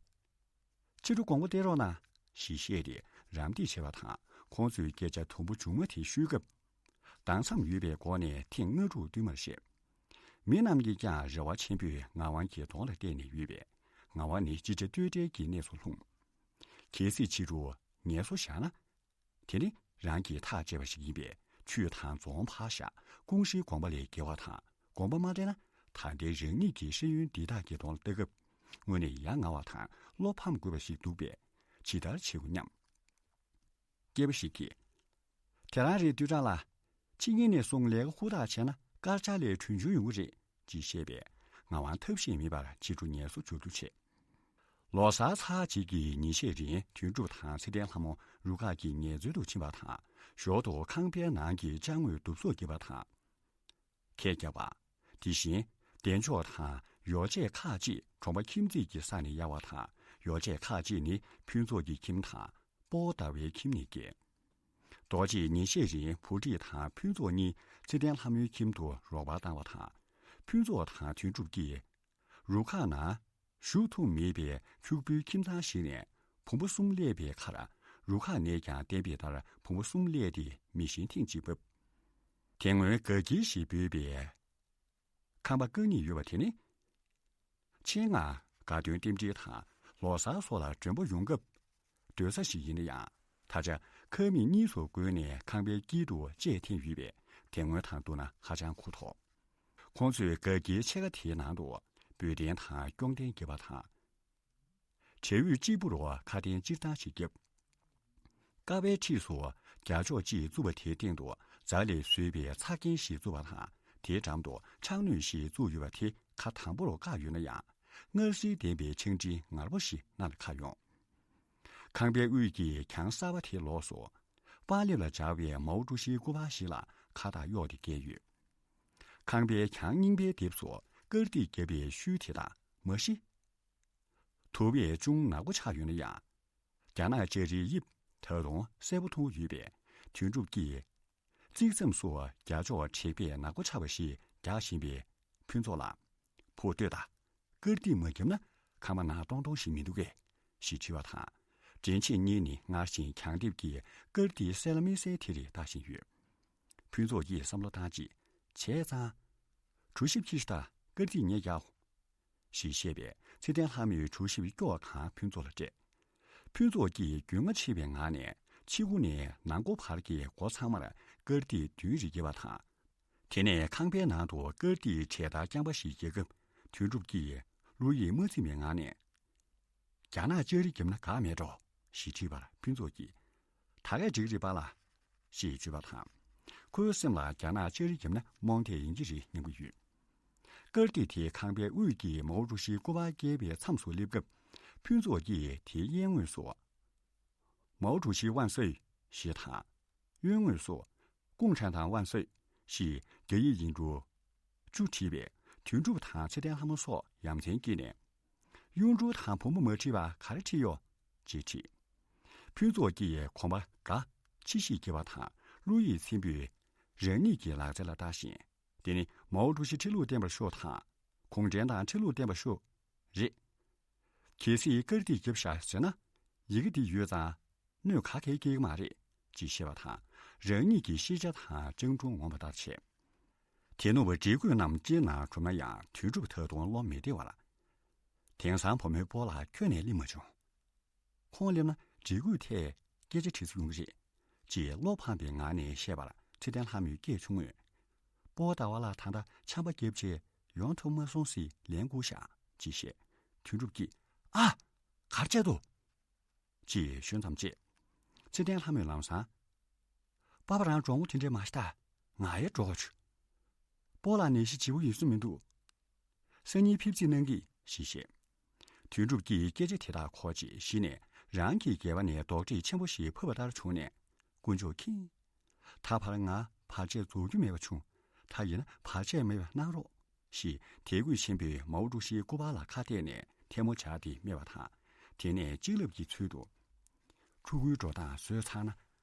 ཕྱི་དྲོ་དགོང་པོ་བསྡད་རོགས་གནང་། ཞེས་བཤད་དེ་རམ་འདེགས་བྱས་པ་དང་ཁོང་ཚོས་སྐད་ཆ་དུམ་བུ་མཇུག་མ་དེ་ཤོད་སྐབས། གདམ་མཚམས་ཡོད་པའི་སྒོ་ནས་ཐེངས་ལྔ་དྲུག་བསྟུད་མར་བཤད། མི་རྣམས་ཀྱིས་ཀྱང་རེ་བ་ཆེན་པོས་ངག་དབང་གི་གདོང་ལ་བལྟས་ནས་ཡོད་པས། ངག་དབང་ནི་ཅི་བྱ་གཏོལ་བྲལ་གྱི་གནས་སུ་ལྷུང་། གལ་སྲིད་ཕྱི་རུ་ངལ་གསོ་བཞག་ན། དེ་ནི་རང་གིས་ཐག་བཅད་པ་ཞིག་ཡིན་པས། ཆོས་དང་རྫོང་ཕར་བཞག། ཀུན་གཞིའི་དགོངས་པ་ལས་འགལ་བ་དང་། དགོངས་པ་མ་འགལ་ན། ད་ལྟའི་རང་ཉིད་ཀྱི་ཤེས་ཡོན་འདི་དག་གི་གདོང་ལ་ལྟ་སྐབས། དངོས་གནས་ཡ་ང་བ་དང་བློ་ཕམ་དགོས་པ་ཞིག་འདུག་པས། ཇི་ལྟར་བྱེད་དགོས་སྙམ། སྐྱེས་པ་ཞིག་གིས། དེ་རང་རེད། ཏུའུ་ཀྲང་ལགས། ཕྱི་ཉིན་ནས་བཟུང་ལས་ཀ་ཧུར་ཐག་བྱས་ན། སྐར་ཆ་ལས་གྲོན་ཆུང་ཡོང་གི་རེད། ཅེས་བཤད་པས། ངག་དབང་ཐབས་ཤེས་མེད་པར་ཕྱི་དྲོ་ངལ་གསོ་མཇུག་བསྡུ་བྱས། ལོ་གསར་ཚར་རྗེས་ཀྱི་ཉིན་ཤས་རིང་དོན་གྲུབ་དང་ཚེ་བརྟན་ལྷ་མོ་རུ་ཁག་གི་ངལ་རྩོལ་དུ་ཕྱིན་པ་དང་། ཞོར་དུ་ཁང་པའི་ནང་གི་ཅ་དངོས་བསྡུ་གསོག་བགྱིས་པ་དང་། ཁལ་རྒྱག་པ། དེ་བཞིན་གདན་ཆོག་དང་ཡོ་བྱད་ཁག་ཅིག་གྲོང་པ་ཁྱིམ་མཚེས་ཀྱི་ས་ནས་གཡར་བ་དང་། ཡོ་བྱད་ཁག་ཅིག་ནི་ཕུན་ཚོགས་ཀྱི་ཁྱིམ་དང་སྤོ་བོ་ཟླ་བའི་ཁྱིམ་ནས་བསྐྱལ། རྡོ་རྗེས་ཉིན་ཤས་རིང་བུ་ཁྲིད་དང་ཕུན་ཚོགས་གཉིས་ཚེ་བརྟན་ལྷ་མོའི་ཁྱིམ་དུ་རོགས་པར་བཏང་བ་དང་། ཕུན་ཚོགས་དང་དོན་གྲུབ་ཀྱིས་རུ་ཁག་ནང་བཞུགས་ཐུབ་མེད་པའི་ཕྱུག་པོའི་ཁྱིམ་ཚང་ཞིག་ནས་བུ་མོ་གསུམ་སླེབས་པའི་ཁར། རུ་ཁག་ནས་ཀྱང་གཏན་འབེབས་ལྟར་བུ་མོ་གསུམ་སླེབས་ཏེ་མི་གཞན་ཐེངས་གཅིག་བབས། དེ་སྔོན་དགའ་སྐྱིད་ཞེས་འབོད་པའི་ཁང་པ་བཀག་ཉེས་ཡོད་པ་དེ་ནི། ཆེད་མངགས་དགའ་སྟོན་རྟེན་འབྲེལ་དང་ལོ་གསར་སོགས་ལ་མགྲོན་པོ་ཡོང་སྐབས་སྡོད་ས་ཞིག་ཡིན་ན་ཡང་། ད་ཆ་ཁང་མིག་གཉིས་སུ་བགོས་ནས་ཁང་པའི་དཀྱིལ་དུ་བཅད་འཐེན་ཡོད་པས། དེ་སྔོན་དང་བསྡུར་ན་ཧ་ཅང་ཁུག་མཐོ། ཁོང་ཚོས་དགའ་སྐྱིད་ཕྱེད་ཀ་དེའི་ནང་དུ་འབོལ་གདན་དང་སྐྱོང་གདན་བརྒྱབ་པ་དང་། བྱ་འུད་གཅིག་པུར་ཁ་གདན་སྤྱིར་བཏང་ཞིག་བརྒྱབ། ཀ་བའི་འཁྲིས་སུ་རྒྱ་ཅོག་ཅིག་བཙུགས་པ་དེའི་སྟེང་དུ་རྫ་ལས་བཟོས་པའི་ཚགས་ཁན་ཞིག་བཙུགས་པ་དང་། དེའི་འགྲམ་དུ་ཕྱག་སྣོད་ཞིག་བཙུགས་ཡོད་པ་དེ་ཁ་དང་པོར་བཀག་ཡོད་ན་ཡང་། མངར་ཟིལ་ལྡན་པའི་ཆང་དྲི་ངར་པོ་ཞིག་སྣ་ལ་ཁ་ཡོང་། ཁང་པའི་དབུས་ཀྱི་གྱང་གསར་པ་དེའི་ལོགས་སུ། པང་ལེབ་ལ་སྦྱར་བའི་མའོ་ཀྲུའུ་ཞིའི་སྐུ་པར་ཞིག་ལ་ཁ་བཏགས་གཡོགས་ཏེ་བཀལ་ཡོད། ཁང་པའི་གྱང་རྙིང་པའི་ལྡེབས་སུ་དཀར་ཐིག་བརྒྱབ་པའི་ཤུལ་དེ་དག་མ་གཞི། དུ་བས་ཅུང་ནག་པོ་ཆགས་ཡོད་ན་ཡང་། རྒྱ་ནག་ལྕགས་རིའི་དབྱིབས་ད་དུང་གསལ་པོ་མཐོང་གི་ཡོད་པས། དོན་གྲུབ་ཀྱིས་རྩིག་མཚམས་སུ་རྒྱ་ཅོག་དྲེག་པས་ནག་པོ་ཆགས་པ་ཞིག་རྒྱག་བཞིན་པའི་ཕུན་ཚོགས་ལ། བུ་ལྟོས་དང་། དཀར་ཐིག་མ་བརྒྱབ་ན་ཁང་པ་ནག་ཏོང་ཏོང་ཞིག་མི་འདུག་གས། ཞེས་དྲིས་པ་དང་། དྲིན་ཆེན་གཉིས་ནི་སྔར་བཞིན་གྱང་ལྡེབས་ཀྱི་དཀར་ཐིག་གསལ་ལ་མི་གསལ་དེ་རེ་ལྟ་བཞིན་ཡོད། ཕུན་ཚོགས་ཀྱིས་བསམ་བློ་བཏང་རྗེས། བྱས་ཙང་། གྲོ་ཞིབ་ཁྱེར་ཤོག་དང་། དཀར་ཐིག་ངས་རྒྱག་ཞེས་བཤད་པས། ཚེ་བརྟན་ལྷ་མོས་གྲོ་ཞིབ་སྐྱོགས་གང་ཕུན་ཚོགས་ལ་སྤྲད། ཕུན་ཚོགས་ཀྱིས་རྒྱུས་མངའ་ཆེ་བའི་ངང་ནས་ཕྱི་སྒོ་ནས་ནང་སྒོ་བར་གྱི་སྒོ་ཚང་མར་དཀར་ཐིག་བདུན་རེ་བརྒྱབ་པ་དང་། དེ་ནས་ཁང་པའི་ནང་དུ་དཀར་ཐིག་གྲལ་སྟར་རྐྱང་པ་ཞིག་རྒྱག་སྐབས། དོན་གྲུབ་ཀྱིས་བློ་ཡིད་མ་ཚིམ་པའི་ངང་ནས། རྒྱ་ནག་ལྕགས་རི་བརྒྱབ་ན་དགའ་མེད་འགྲོ། ཞེས་དྲིས་པར་ཕུན་ཚོགས་ཀྱིས། ད་གས་འགྲིག་རེད་པ་ལགས། ཞེས་བརྗོད་པ་དང་། ཁོའི་སེམས་ལ་རྒྱ་ནག་ལྕགས་རི་བརྒྱབ་ན་རྨོངས་དད་ཡིན་གྱི་རེད་སྙམ་གྱི་ཡོད། དཀར་ཐིག་དེ་ཁང་པའི་དབུས་ཀྱི་མའོ་ཀྲུའུ་ཞིའི་སྐུ་པར་བཀལ་བའི་མཚམས་སུ་སླེབས་སྐབས། ཕུན་ཚོགས་ཀྱིས་དེའི་གཡས་ངོས་སུ། མའོ་ཀྲུའུ་ཞི་万岁 ཞེས་དང་། གཡོན་ངོས་སུ། ཀུང་ཁྲན་ཏང་万岁 ཞེས་རྒྱ་ཡིག་ཡིག་འབྲུ་བཅུ་བྲིས་པས། དོན་གྲུབ་དང་ཚེ་བརྟན་ལྷ་མོ་སོགས་ཡ་མཚན་སྐྱེས་ནས། གཡུང་དྲུང་དང་བུ་མོ་མ་བྲིས་པ་ག་རེ་བྲིས་ཡོད། ཅེས་དྲིས། ཕུན་ཚོགས་ཀྱིས་གོམ་པ་འགའ་ཕྱི་བཤིག་བགྱིས་པ་དང་། བློ་ཡིད་ཚིམ་པོས་རང་ཉིད་ཀྱི་ལག་རྩལ་ལ་ལྟ་བཞིན། དེ་ནི་མའོ་ཀྲུའུ་ཞི་ཁྲི་ལུགས་བསྟན་པར་ཤོག་དང་། གུང་ཁྲན་ཏང་ཁྲི་ལུགས་བསྟན་པར་ཤོག་རེད། གལ་སྲིད་དཀར་ཐིག་བརྒྱབ་བཞག་ཟེར་ན། ཡི་གེ་འདི་ཡོད་ཙང་། གནོད་ག་གེ་སྐྱེལ་གྱི་མ་རེད། ཅེས་བཤད་པ་དང་། རང་ཉིད་ཀྱི་ཤེས་བྱ་དང་སྤྱང་གྲུང་ངོམས་པ་ལྟར་བྱས། དེ་ནུབ་བྲིས་བཀོད་རྣམས་སྤྱིར་ན་གྲུབ་ན་ཡང་། དོན་གྲུབ་ད་དུང་བློ་མི་བདེ་བར། དེང་སང་བུ་མོའི་སྤོ་ལགས་ཁྱོན་ནས་སླེབས་མ་བྱུང་། ཁོང་སླེབས་ན་བྲིས་བཀོད་ཐད་སྐད་ཆ་དྲི་ས་ཡོང་གི་རེད། ཅེས་བློ་ཕམ་པའི་ངང་ནས་བཤད་པར། ཚེ་བརྟན་ལྷ་མོས་སྐད་ཆུང་ངུས། སྤོ་ཟླ་བ་ལགས་ད་ལྟ་ཆམ་པ་བརྒྱབ་རྗེས་ཡོང་ཐུབ་མ་སོང་སྲིད་ལན་བསྐུར་བཞག་ཅེས་བཤད། དོན་གྲུབ་ཀྱིས། ཨ། གར་བཅད་དོ། ཅེས་ཞུ་མཚམས་བཅད། ཚེ་བརྟན་ལྷ་མོས་ལམ་སང་། པ་ཕ་རང་གྲོགས་མོ་དེ་འདྲས་མ་ཤི་ད། ང་ཡང་འགྲོ་དགོས་བྱུང་། སྤོ་ལགས་ནད་གཞི་ལྗིད་པོ་ཡིན་བཟོ་མི་འདུག་སང་ཉིན་ཕེབས་རྩིས་གནང་གི་ཞེས་བཤད། དོན་གྲུབ་ཀྱིས་སྐད་ཆ་དེ་དག་གོ་རྗེས་གཞི་ནས་རང་གི་སྒལ་པ་ནས་རྡོག་ཁྲེས་ཆེན་པོ་ཞིག་བབས་པ་ལྟར་བྱུང་ནས། དཀོན་མཆོག་མཁྱེན། ད་བར་ང་བར་ཆད་རྫོགས་རྒྱུ་མེད་པ་བྱུང་། ད་ཡིན་ན་བར་ཆད་མེད་པ་གནང་རོགས། ཞེས་དད་གུས་ཆེན་པོས་མའོ་ཀྲུའུ་ཞིའི་སྐུ་པར་ལ་ཁ་གཏད་ནས་ཐལ་མོ་སྦྱར་ཏེ་སྨྲས་པ་དང་། དེ་ནས་གཅིག་ལབ་ཀྱི་ཚུལ་དུ། ཕྲུ་གུའི་འགྲོ་སྟངས་བཟོས་ཚར་ན།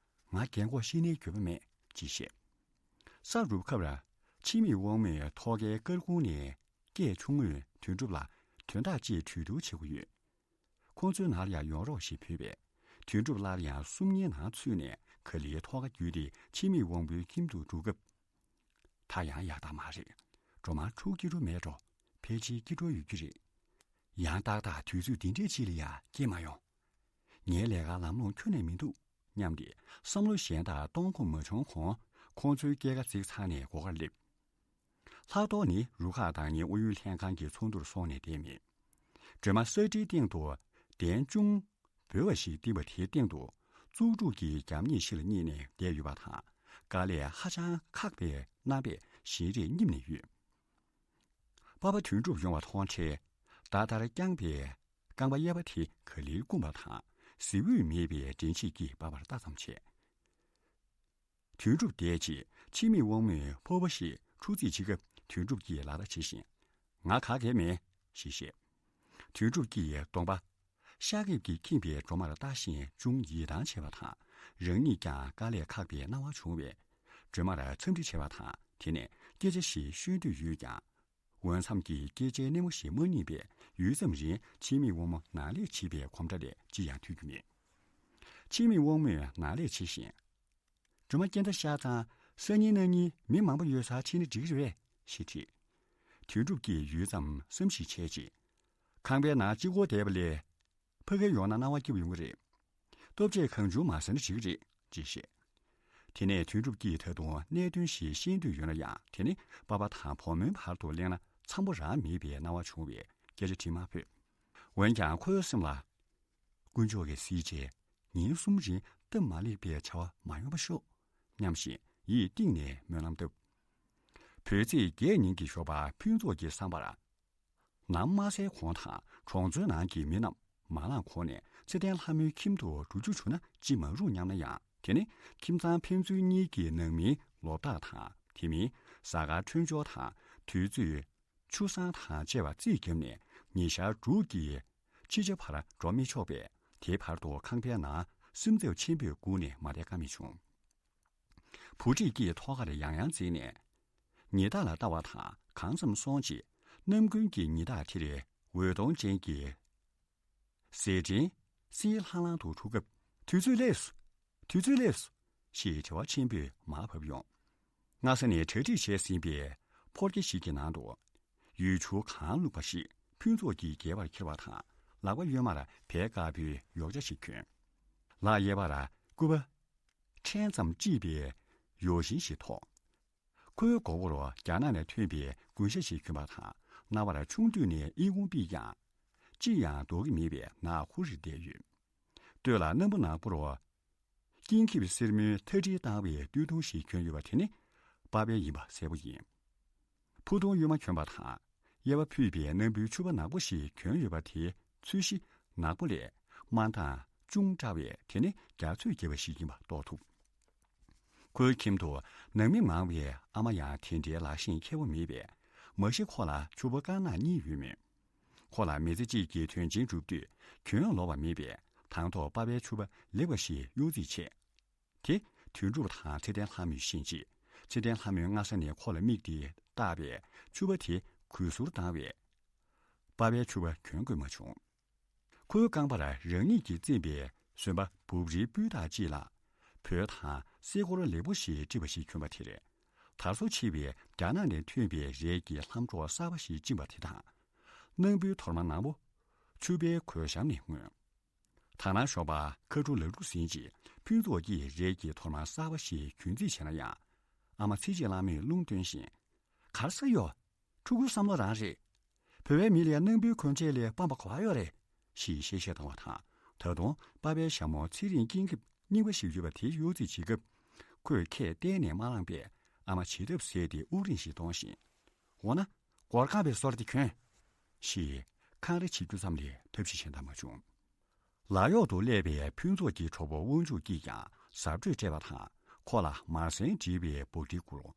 ང་རྒན་གོག་ཤི་ནའི་འགྱོད་པ་མེད། ཅེས་བཤད། ས་རུབ་སྐབས་ལ་ཕྱི་མིག་དབང་མོས་ཐོག་ཁའི་སྐར་ཁུང་ནས་སྐད་ཆུང་ངུས་དོན་གྲུབ་ལ་དོན་དག་ཅིག་གྲོས་བསྡུར་བྱེད་དགོས་ཡོད། ཁོང་ཚོའི་ནང་ལ་ཡང་ཡོང་རོགས་ཞེས་བོས་པས། དོན་གྲུབ་སླར་ཡང་སུམ་བརྙན་ནང་ཚུད་ནས་ག་ལེར་ཐོག་ཁ་བརྒྱུད་དེ་ཕྱི་མིག་དབང་པོའི་ཁྱིམ་དུ་འགྲོ་སྐབས། ད་ཡང་ཡག་རྟགས་མ་རེད། སྒྲོལ་མ་ཕྲུ་གུ་སྐྱིད་འགྲོ་མེད་འགྲོ། ཕལ་ཆེར་སྐྱིད་འགྲོ་ཡོད་ཀྱི་རེད། ཡང་ཏག་ཏག་དུས་ཚོད་འདི་འདྲའི་ཅིག་ལ་ཡང་སྐྱེལ་མ་ཡོང་། ངའི་ལས་ཀ་ལམ་ལྷོང་ཁྱོན་ནས་མི་འདུག་སྙམ་སྟེ། བསམ་བློ་གཞན་དག་གཏོང་ཁོམ་མ་བྱུང་གོང་། ཁོང་ཚོའི་སྐྱེལ་ཀ་བརྩིགས་ཚར་ནས་སྒོ་ཁར་སླེབས། ལྷག་ཏོག་ནི་རུ་ཁག་དང་ངེད་ཨུ་ཡོན་ལྷན་ཁང་གི་ཚོགས་འདུར་སོང་ནས་བསྡད་མེད། སྒྲོལ་མ་ས་ཁྲིའི་སྟེང་དུ་གདན་ཅུང་འབོལ་བ་ཞིག་བཏིང་བ་དེའི་སྟེང་དུ། བཙུགས་དྲུག་གི་རྒྱབ་གཉིས་ཤིག་ལ་གཉིད་ནས་བསྡད་ཡོད་པ་དང་། དཀའ་ལས་ཧ་ཅང་ཁག་པའི་རྣམ་པས་བཞིན་རས་བསྙིམས་ནས་ཡོད། པ་ཕ་དོན་གྲུབ་ཡོང་བ་མཐོང་འཕྲལ། ཏག་ཏག་བརྐྱངས་པའི་རྐང་པ་གཡས་པ་དེ་ག་ལེར་བསྐུམས་པ་དང་། གཟི་འོད་མེད་པའི་མགྲིན་ཆས་ཀྱིས་པ་ཕར་ལྟ་ཙམ་བྱས། དོན་གྲུབ་བསྡད་རྗེས་ཕྱི་མིག་དབང་མོས་ཕོར་པ་ཞིག་འཁྲུ་རྩིས་བྱེད་སྐབས། དོན་གྲུབ་ཀྱིས་ལག་བརྡ་བྱེད་བཞིན། ང་ག་གེ་མེད། ཞེས་བཤད། དོན་གྲུབ་ཀྱིས་གདོང་པ་ཤ་འཁེབས་ཀྱིས་ཁེངས་པའི་སྒྲོལ་མར་ལྟ་བཞིན་ཅུང་ཡིད་ཐང་ཆད་པ་དང་། རང་ཉིད་ཀྱང་དཀའ་ལས་ཁག་པའི་སྣང་བ་བྱུང་བས། སྒྲོལ་མར་འཚམས་འདྲི་བྱས་པ་དང་། དེ་ནས་སྐད་ཆ་ཞིག་ཤོད་འདོད་ཡོད་ཀྱང་། འོས་འཚམ་གྱི་སྐད་ཆའི་སྣེ་མོ་ཞིག་མ་རྙེད་པས། ཡུད་ཙམ་རིང་ཕྱི་མིག་དབང་མོ་ནང་ལས་བྱེད་པའི་གོམ་སྒྲ་ལས་ཅི་ཡང་ཐོས་རྒྱུ་མེད། ཕྱི་མིག་དབང་མོས་ནང་ལས་བྱེད་བཞིན། སྒྲོལ་མ་སྐྱེ་མཐའ་ཤར་ཙང་། སང་ཉིན་གནངས་ཉིན་མི་མང་པོ་ཡོད་སར་ཕྱིན་ན་འགྲིག་གི་རེད། ཞེས་དྲིས། དོན་གྲུབ་ཀྱིས་ཡུད་ཙམ་བསམ་གཞིག་བྱས་རྗེས། ཁང་པའི་ནང་གཅིག་པོ་བསྡད་པ་ལས། ཕ་གིར་ཡོང་ན་སྣང་བ་སྐྱིད་པོ་ཡོང་གི་རེད། ལྟོ་ཆས་གང་བྱུང་མ་ཟ་ན་འགྲིག་གི་རེད། ཅེས་བཤད། དེ་ནས་དོན་གྲུབ་ཀྱིས་ད་དུང་གནད་དོན་ཞིག་ཤེས་འདོད་ཡོད་ན་ཡང་། དེ་ནི་པ་ཕ་དང་བུ་མོའི་བར་དུ་གླེང་ན་འཚམ་པོ་རང་མེད་པའི་སྣང་བ་བྱུང་བས་སྐད་ཆ་དྲིས་མ་ཕོད། འོན་ཀྱང་ཁོའི་སེམས་ལ། དཀོན་མཆོག་གིས་གཟིགས་བྱས། ཉིན་གསུམ་རིང་སྟབས་མ་ལེགས་པའི་བྱ་བ་མ་ཡོང་བ་ཤོག་སྙམ་བཞིན་ཡིད་གཏིང་ནས་སྨོན་ལམ་བཏབ། བོད་ཚེས་བརྒྱད་ཉིན་གྱི་ཞོགས་པ་ཕུན་ཚོགས་ཀྱི་བསམ་པར། ནམ་དམར་གསལ་གོང་དང་གྲོང་ཚོའི་ནང་གི་མི་རྣམས་མ་ལངས་གོང་ནས་ཚེ་བརྟན་ལྷ་མོའི་ཁྱིམ་དུ་འགྲོ་རྒྱུ་བྱུང་ན་ཅི་མ་རུང་སྙམ་ན་ཡང་། དེ་ནི་ཁྱིམ་ཚང་ཕན་ཚུན་གཉིས་ཀྱི་ནང་མིའི་ལོ་རྟགས་དང་། དེ་མིན་གཟའ་སྐར་འཕྲོད་སྦྱོར་དང་དུས་ཚོད། ཆུ་བཟང་དང་བཅས་པ་རྩིས་བརྒྱབ་ནས་ཉི་ཤར་དྲུག་གི་ཕྱི་ཆ་བར་འགྲོ་མི་ཆོག་པས། དེའི་བར་དུ་ཁང་པའི་ནང་སེམས་འཚབ་ཆེན་པོས་སྒུག་ནས་མ་བསྡད་ཀ་མེད་བྱུང་། བུ་ཁྲིད་ཀྱིས་ཐོག་ཁར་ཡང་ཡང་འཛེགས་ནས། ཉི་ཟླ་ལ་ལྟ་བ་དང་གང་ཙམ་སོང་རྗེས། གནམ་དགུན་གྱི་ཉི་ཟླ་དེར་འོད་སྟོང་ཅན་གྱི་ཟེར་ཕྲེང་སིལ་ལྷང་ལྷང་དུ་འཁྲུག་སྐབས། དུས་ཚོད་སླེབས་སོ། དུས་ཚོད་སླེབས་སོ། ཞེས་དྲི་བ་ཆེན་པོས་མར་བབས་ཡོང་། སྔ་ས་ནས་གྲ་སྒྲིག་བྱས་ཟིན་པའི་ཕོར་རྒྱ་ཞིག་གི་ནང་དུ། ཡུལ་ཆུ་གང་བླུགས་པ་ཞིག་ཕུན་ཚོགས་ཀྱིས་བརྒལ་བར་འཁྱེར་བ་དང་། ལག་པ་གཡོན་མར་བལ་དཀར་པོའི་ཡོག་བྱ་ཞིག་གྱོན། ལག་གཡས་པར་སྐུད་པ་ཕྲན་ཙམ་དཀྲིས་པའི་ཡོག་ཤིང་ཞིག་ཐོགས། ཁོའི་མགོ་བོར་རྒྱ་ནག་ནས་ཐོན་པའི་གུན་ཤ་ཞིག་གྱོན་པ་དང་། རྣ་བར་ཆུང་དུས་ནས་ཨི་ཁུང་པིས་ཀྱང་ཅི་ཡང་ལྡོག་གི་མེད་པའི་ནག་ཁུ་རེ་བསྡད་ཡོད། སྟོད་ལ་སྣམ་བུ་ནག་པོར་སྐྱིན་འཁྱིལ་སེར་མོའི་ཐལ་སྒྲིལ་བཏང་བའི་སྟོད་ཐུང་ཞིག་གྱོན་ཡོད་པ་དེ་ནི་པ་ཕའི་ཡིན་པ་གསལ་པོ་ཡིན། ཕུ་ཐུང་གཡོན་མ་གྱོན་པ་དང་། གཡས་པ་ཕུད་པའི་སྣམ་བུའི་ཕྱུ་པ་ནག་པོ་ཞིག་གྱོན་ཡོད་པ་དེའི་ཚོས་གཞི་ནག་པོ་ལས་དམར་མདངས་ཅུང་བཀྲ་བས་དེ་ནི་རྒྱ་མཚོས་བརྒྱབ་པ་ཞིག་ཡིན་པ་རྟོགས་ཐུབ། ཁོའི་ཁྱིམ་དུ་ནང་མི་མང་བས་ཨ་མ་ཡང་དེ་འདྲའི་ལག་ཤེས་མཁས་པོ་མེད་པས། མ་གཞི་ཁོ་ལ་ཕྱུ་པ་དཀར་ནག་གཉིས་ཡོད་མོད། ཁོ་ལ་མི་ཚེ་གཅིག་གི་དོན་ཆེན་སྒྲུབ་དུས་གྱོན་ལོབས་པ་མེད་པས། དང་ཐོག་པ་ཕའི་ཕྱུ་པ་ལེགས་པ་ཞིག་གཡོག་རྩིས་བྱས། དེ་དོན་གྲུབ་དང་ཚེ་བརྟན་ལྷ་མོས་ཤེས་རྗེས། ཚེ་བརྟན་ལྷ་མོས་སྔ་ས་ནས་ཁོ་ལ་མིག་དེ་བལྟས་པས་ཕྱུ་པ་དེ་གུས་ཟུར་བཏང་བས། པ་ཕའི་ཕྱུ་པ་གྱོན་དགོས་མ་བྱུང་། ཁོའི་རྐང་པར་རང་ཉིད་ཀྱིས་བཙེམས་པའི་ཟོན་པ་འབུབ་རིའི་སྤུས་དག་ཅིག་ལ། བོད་ཐང་སེ་གོལ་ལེགས་པོ་ཞིག་དཀྲིས་པ་ཞིག་གྱོན་པ་དེར། དར་སོ་ཆེ་བའི་རྒྱ་ནག་ནས་ཐོན་པའི་རས་ཀྱི་ལྷམ་སྒྲོག་གསར་པ་ཞིག་བཅིངས་པ་དེ་དང་། སྣམ་བུའི་དོར་མ་ནག་པོ་ཕྱུ་པའི་གོས་ཞབས་ནས་མངོན། ད་ནངས་ཞོགས་པ་ཁ་ཕྲུག་ལག་ཕྲུག་ཟིན་རྗེས་ཕུན་ཚོགས་ཀྱིས་རས་ཀྱི་དོར་མ་གསར་པ་ཞིག་གྱོན་རྩིས་བྱས་ན་ཡང་། ཨ་མ་ཚེ་སྐྱིད་ལྷ་མོས་རླུང་བཏོན་བཞིན། གར་ས་ཡོད། ཕྲུ་གུའི་བསམ་བློ་རང་རེད། བོད་པའི་མི་ལ་སྣམ་བུའི་གོན་ཆས་ལས་སྤམ་པ་ག་པར་ཡོད་རེད། ཞེས་བཤད་བཤད་བཏང་བ་དང་། ད་དུང་པ་ཕའི་ཞྭ་མོ་ཚེ་རིང་སྐྱིད་འགེབ་རྙིང་པ་ཞིག་ཡོད་པ་དེ་གཡོག་རྩིས་བྱེད་སྐབས། ཁོས་ཁས་གཏན་ནས་མ་བླངས་པས། ཨ་མ་བྱེད་ཐབས་ཟད་དེ་དབུགས་རིང་ཞིག་གཏོང་བཞིན། འོ་ན། གོར་ཁང་པའི་སོར་དེ་གྱོན། ཞེས་འཁང་ར་བྱེད་རྒྱུ་ཙམ་ལས་ཐབས་ཤེས་གཞན་དག་མ་བྱུང་། ལག་གཡོག་ཏུ་སླེབས་པའི་ཕུན་ཚོགས་ཀྱི་གྲོགས་པོ་དབང་ཕྱུག་སྐྱིད་ཀྱང་གཟབ་སྤྲོས་སྤྲས་པ་དང་། ཁོ་ལ་མར་ཟན་བསྒྲིལ་བའི་བག་ཁྲིའི་གུར།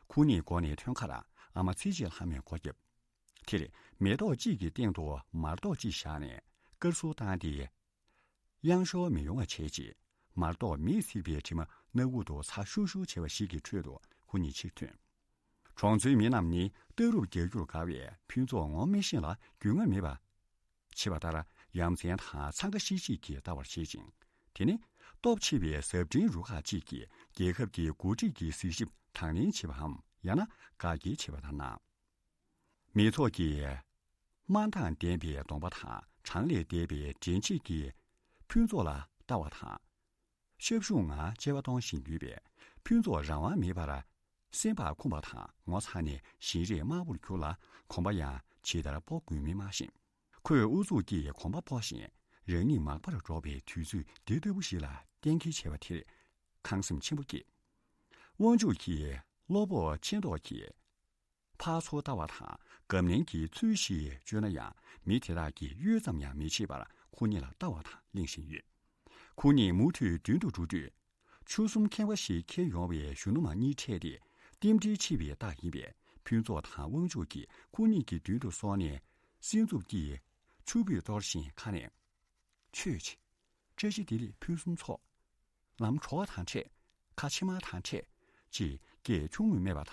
ཁོ་གཉིས་སྒོ་ནས་ཐོན་ཁར་ཨ་མ་ཚེ་སྐྱིད་ལྷ་མོས་སྒོ་བརྒྱབ། དེར་མེ་ཏོག་གཅིག་གི་སྟེང་དུ་མར་ཏོག་གཅིག་བཞག་ནས་དཀར་གསུར་བཏང་སྟེ། གཡང་ཤོར་མི་ཡོང་བ་བྱས་རྗེས། མར་ཏོག་མེས་ཚིག་པའི་དྲི་མ་སྣ་ཁུག་ཏུ་ཚ་ཤུར་ཤུར་བྱེད་པ་ཞིག་གི་ཁྲོད་དུ་ཁོ་གཉིས་ཕྱིར་ཐོན། གྲོང་ཚོའི་མི་རྣམས་ནི་ལྟ་རུབ་རྒྱག་རྒྱུར་དགའ་བས། ཕུན་ཚོགས་ངོ་མི་ཤེས་ལ་རྒྱུས་མངའ་མེད་པ་བྱེད་པ་ལྟར་ཡ་མཚན་དང་འཚང་ཁ་ཤིག་ཤིག་གིས་ལྟ་བར་བྱེད་ཅིང་། དེ་ནི་སྟོབས་ཆེ་བའི་གཟབ་སྤྲིང་རུ་ཁག་ཅིག་གིས་རྒྱལ་ཁབ་ཀྱི་འགོ་ཁྲིད་ཀྱི་གཟིགས་ཞིབ་དང་ལེན་བྱེད་པའམ། ཡང་ན་དགའ་སྐྱེལ་བྱེད་པ་དང་། མི་ཚོགས་ཀྱིས་དམར་མདངས་ལྡན་པའི་གདོང་པ་དང་གྲངས་ལས་འདས་པའི་འདྲེན་བྱེད་ཀྱི་ཕུན་ཚོགས་ལ་ལྟ་བ་དང་། ཤབ་ཤུབ་ངང་གཅེས་པ་གཏོང་བཞིན་ཡོད་པས། ཕུན་ཚོགས་རང་དབང་མེད་པར་སེམས་པ་འཁུམས་པ་དང་ངོ་ཚ་ནས་བཞིན་རས་དམར་པོར་གྱུར་ལ། གོམ་པ་ཡང་ཇི་ལྟར་སྤོ་དགོས་མིན་མ་ཤེས། ཁོས་ཨུ་ཚུགས་ཀྱིས་གོམ་པ་སྤོ་ཞིང་། རང་ཉིད་མག་པར་འགྲོ་བའི་དུས་ཚོད་འདི་ལྟ་བུ་ཞིག་ལ་གཏན་འཁེལ་བྱས་པ་དེར་ཁང་སེམས་ཆེན་པོ་སྐྱེས། དབང་ཕྱུག་གིས་བློ་ཕོག་ཆེ་མདོག་གིས་ཕར་ཚུར་ལྟ་བ་དང་། སྐབས་ནན་གྱི་ཚུལ་ཞིག་སྤྱོད་ན་ཡང་། མི་དེ་དག་གིས་གཡོལ་ཙམ་ཡང་མི་བྱེད་པར་ཁོ་གཉིས་ལ་ལྟ་བ་དང་གླེང་བཞིན་ཡོད། ཁོ་གཉིས་མུ་མཐུད་མདུན་དུ་འགྲོ་དུས། ཆུ་གསུམ་ཁེངས་པ་ཞིག་འཁྱེར་ཡོང་བའི་གཞོན་ནུ་མ་གཉིས་འཕྲད་དེ། རྟེན་འབྲེལ་ཕྱེ་བའི་རྟགས་ཡིན་པས། ཕུན་ཚོགས་དང་དབང་ཕྱུག་གིས་ཁོ་གཉིས་ཀྱི་མདུན་དུ་སོང་ནས། སེམས་འཚུབ་ཀྱིས་ཕྱུ་པའི་གཏོར་བཞིན་ཁ་ནས། ཆོས་ཆེ། བཀྲ་ཤིས་བདེ་ལེགས་ཕུན་སུམ་ཚོགས། ལམ་དྲོ་བ་དང་འཕྲད། ཁ་ཕྱེ་མར་དང་འཕྲད། ཅེས་སྐད་ཆུང་ངུས་སྨྲས་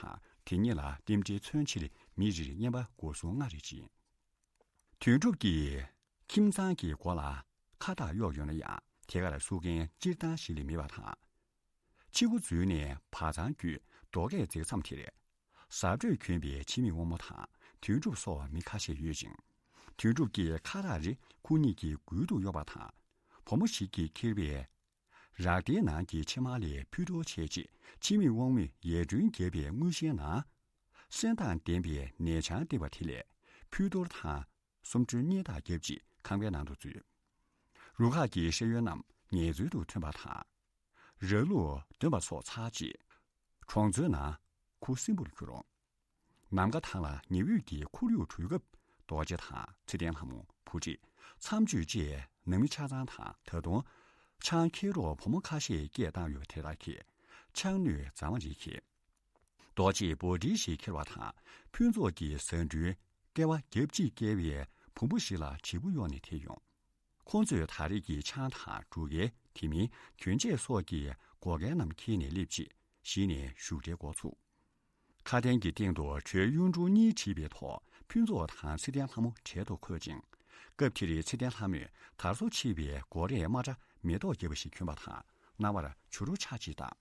པ་དང་། དེ་གཉིས་ལ་རྟེན་འབྲེལ་མཚོན་ཕྱིར་མི་རེར་རྔན་པ་སྒོར་སུམ་ལྔ་རེ་བྱིན། དོན་གྲུབ་ཀྱིས་ཁྱིམ་ཚང་གི་སྒོ་ལ་ཁ་བཏགས་གཡོགས་ཡོད་ན་ཡང་། དེ་གར་བསུ་མཁན་སྤྱིར་བཏང་ཞིག་ལས་མེད་པ་དང་། ཕྱི་སྒོ་འཛུལ་ནས་བག་ཚང་བརྒྱུད་རྡོ་སྐས་འཛེགས་མཚམས་དེར། གཟབ་སྤྲོས་གྱོན་པའི་འཆི་མེད་དབང་མོ་དང་དོན་གྲུབ་སོགས་མི་ཁ་ཤས་ཡོད་ཅིང་། དོན་གྲུབ་ཀྱིས་ཁ་བཏགས་རེ་ཁོ་གཉིས་ཀྱི་མགུལ་དུ་གཡོགས་པ་དང་། བུ་མོ་ཞིག་གིས་འཁྱེར་བའི་རག་སྡེའི་ནང་གི་ཕྱེ་མར་ལས་ཕུད་གཏོར་བྱས་རྗེས། འཆི་མེད་དབང་མོས་ཡས་སྒྲོན་བརྒྱབ་པའི་དངུལ་ཤེལ་ནང་། སེན་མདངས་ལྡན་པའི་ནས་ཆང་བཏེགས་པ་དེ་ལས་ཕུད་གཏོར་དང་། སུམ་སྒྲིལ་གཉིས་དང་རྒྱབ་ཅིག་ཁང་པའི་ནང་དུ་འཛུལ། རུ་ཁག་གི་ཤེས་ཡོན་རྣམས་ངལ་འཚོལ་དུ་ཐོན་པ་དང་། ར་ལུག་འདོན་པ་སོགས་ཚར་རྗེས། གྲོང་ཚོའི་ནང་ཁུ་སིམ་པོར་གྱུར། ནམ་མཁའ་ཐང་ལ་ཉི་འོད་ཀྱི་ཁོར་ཡུག་གྲུས་སྐབས། རྡོ་རྗེ་དང་ཚེ་བརྟན་ལྷ་མོ། བུ་ཁྲིད། མཚམས་གཅོད་བཅས་ནང་མི་ཆ་ཚང་དང་། ད་དུང་ཆང་འཁྱེར་རོགས་བུ་མོ་ཁ་ཤས་སྐད་བཏང་ཡོད་པ་དེ་དག་གིས་ཆང་སྣོད་རྫ་མ་རེ་འཁྱེར། རྡོ་རྗེས་འབོལ་ཁྲིའི་ཞིག་འཁྱེར་བ་དང་། ཕུན་ཚོགས་ཀྱིས་ཟ་འབྲུའི་ཀེ་བ་རྒྱབ་གཅིག་བཀལ་བའི་བོང་བུ་ཞིག་ལ་བྱེད་པོ་གཡོགས་ནས་དེད་ཡོང་། ཁོང་ཚོས་ད་རེས་ཀྱི་ཆང་དང་འབྲུ་རྐྱལ། དེ་མིན་གྱོན་ཆས་སོགས་ཀྱི་བགོ་སྐལ་རྣམས་འཁྱེར་ནས་སླེབས་རྗེས། གཞི་ནས་བཞུགས་གྲལ་འགོ་ཚུགས། ཁ་གདན་གྱི་སྟེང་དུ་བྲོའི་གཡུང་དྲུང་གཉིས་བྲིས་པའི་ཐོག་ཕུན་ཚོགས་དང་ཚེ་བརྟན་ལྷ་མོ་གྲལ་དུ་འཁོད་ཅིང་། སྐབས་དེར་ཚེ་བརྟན་ལྷ་མོས་དར་སོ་ཕྱེ་བའི་སྒོ་རས་དམར་ཁྲ་མེ་ཏོག་བརྒྱབ་པ་ཞིག་གྱོན་པ་དང་། རྣ་བར་བྱུ་རུ་ཆ་གཅིག་བཏགས།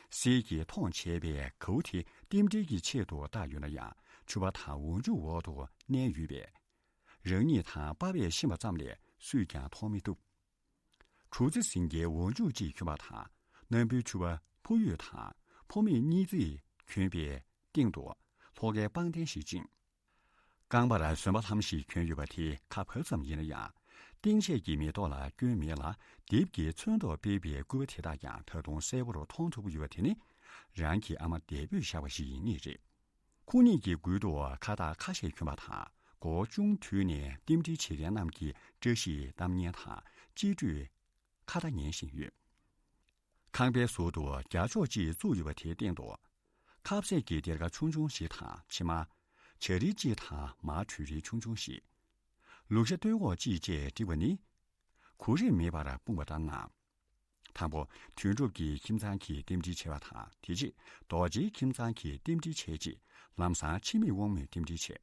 གསེར་གྱིས་མཐོང་བྱས་པའི་གའུ་དེ་རྟེན་འབྲེལ་གྱི་ཆེད་དུ་བཏགས་ཡོད་ན་ཡང་། ཕྱུ་པ་དང་འོག་འཇུག་འོག་ཏུ་མནན་ཡོད་པས། རང་ཉིད་དང་པ་ཕས་ཤེས་པ་ཙམ་ལས་སུས་ཀྱང་མཐོང་མི་ཐུབ། གྲུ་རྩེ་ཟིང་གའི་འོག་འཇུག་ཅིག་གྱོན་པ་དང་། སྣམ་བུའི་ཕྱུ་པ་ཕོ་ཡོས་དང་ཕོ་མོས་གཉིས་བརྩེགས་གྱོན་པའི་སྟེང་དུ་ལྷོ་ཁའི་པང་གདན་ཞིག་བཅིངས། རྐང་པར་ཟོན་པ་ལྷམ་ཞིག་གྱོན་ཡོད་པ་དེ་ཁ་བབས་ཙམ་ཡིན་ན་ཡང་། སྟེང་ཆས་ཀྱི་མེ་ཏོག་ལ་སྐྱོན་མེད་ལ། དེབ་ཀྱི་ཚོན་མདོག་སྤེལ་བའི་སྐུད་པ་དེ་དག་ཀྱང་ད་དུང་གསལ་པོར་མཐོང་ཐུབ་ཡོད་པ་དེ་ནི། རང་གི་ཨ་མ་འདས་པོས་བཞག་པ་ཞིག་ཡིན་ངེས་རེད། ཁོང་གཉིས་ཀྱི་མགུལ་དུ་ཁ་བཏགས་ཁ་ཤས་གྱོན་པ་དང་། མགོ་བོ་ཅུང་དུད་ནས་རྟེན་འབྲེལ་བྱེད་མཁན་རྣམས་ཀྱི་བཀྲ་ཤིས་གཏམ་སྙན་དང་གཅེས་སྤྲོས་ཁ་བརྡ་ཉན་བཞིན་ཡོད། ཁང་པའི་ཟུར་དུ་རྒྱ་ཅོག་ཅིག་བཙུགས་ཡོད་པ་དེའི་སྟེང་དུ། ཁ་ཟས་ཀྱི་སྡེར་ཁ་ཆུང་ཆུང་ཞིག་དང་། ཕྱེ་མར། བྱ་རིལ་གཅིག་དང་མར་བྲུས་རིལ་ཆུང་ཆུང་ཞིག་ལུག་ཤ་སྟོད་འོག་གཅིག་བཅས་བསྒྲིགས་པ་ནི། གོ་རིམ་མེད་པར་སྤུངས་པ་ལྟར་སྣང་། དང་པོ། དོན་གྲུབ་ཀྱི་ཁྱིམ་ཚང་གི་རྟེན་འབྲེལ་བྱས་པ་དང་། དེ་རྗེས་རྡོ་རྗེའི་ཁྱིམ་ཚང་གི་རྟེན་འབྲེལ་བྱས་རྗེས། ལམ་སང་འཆི་མེད་དབང་མོས་རྟེན་འབྲེལ་བྱས།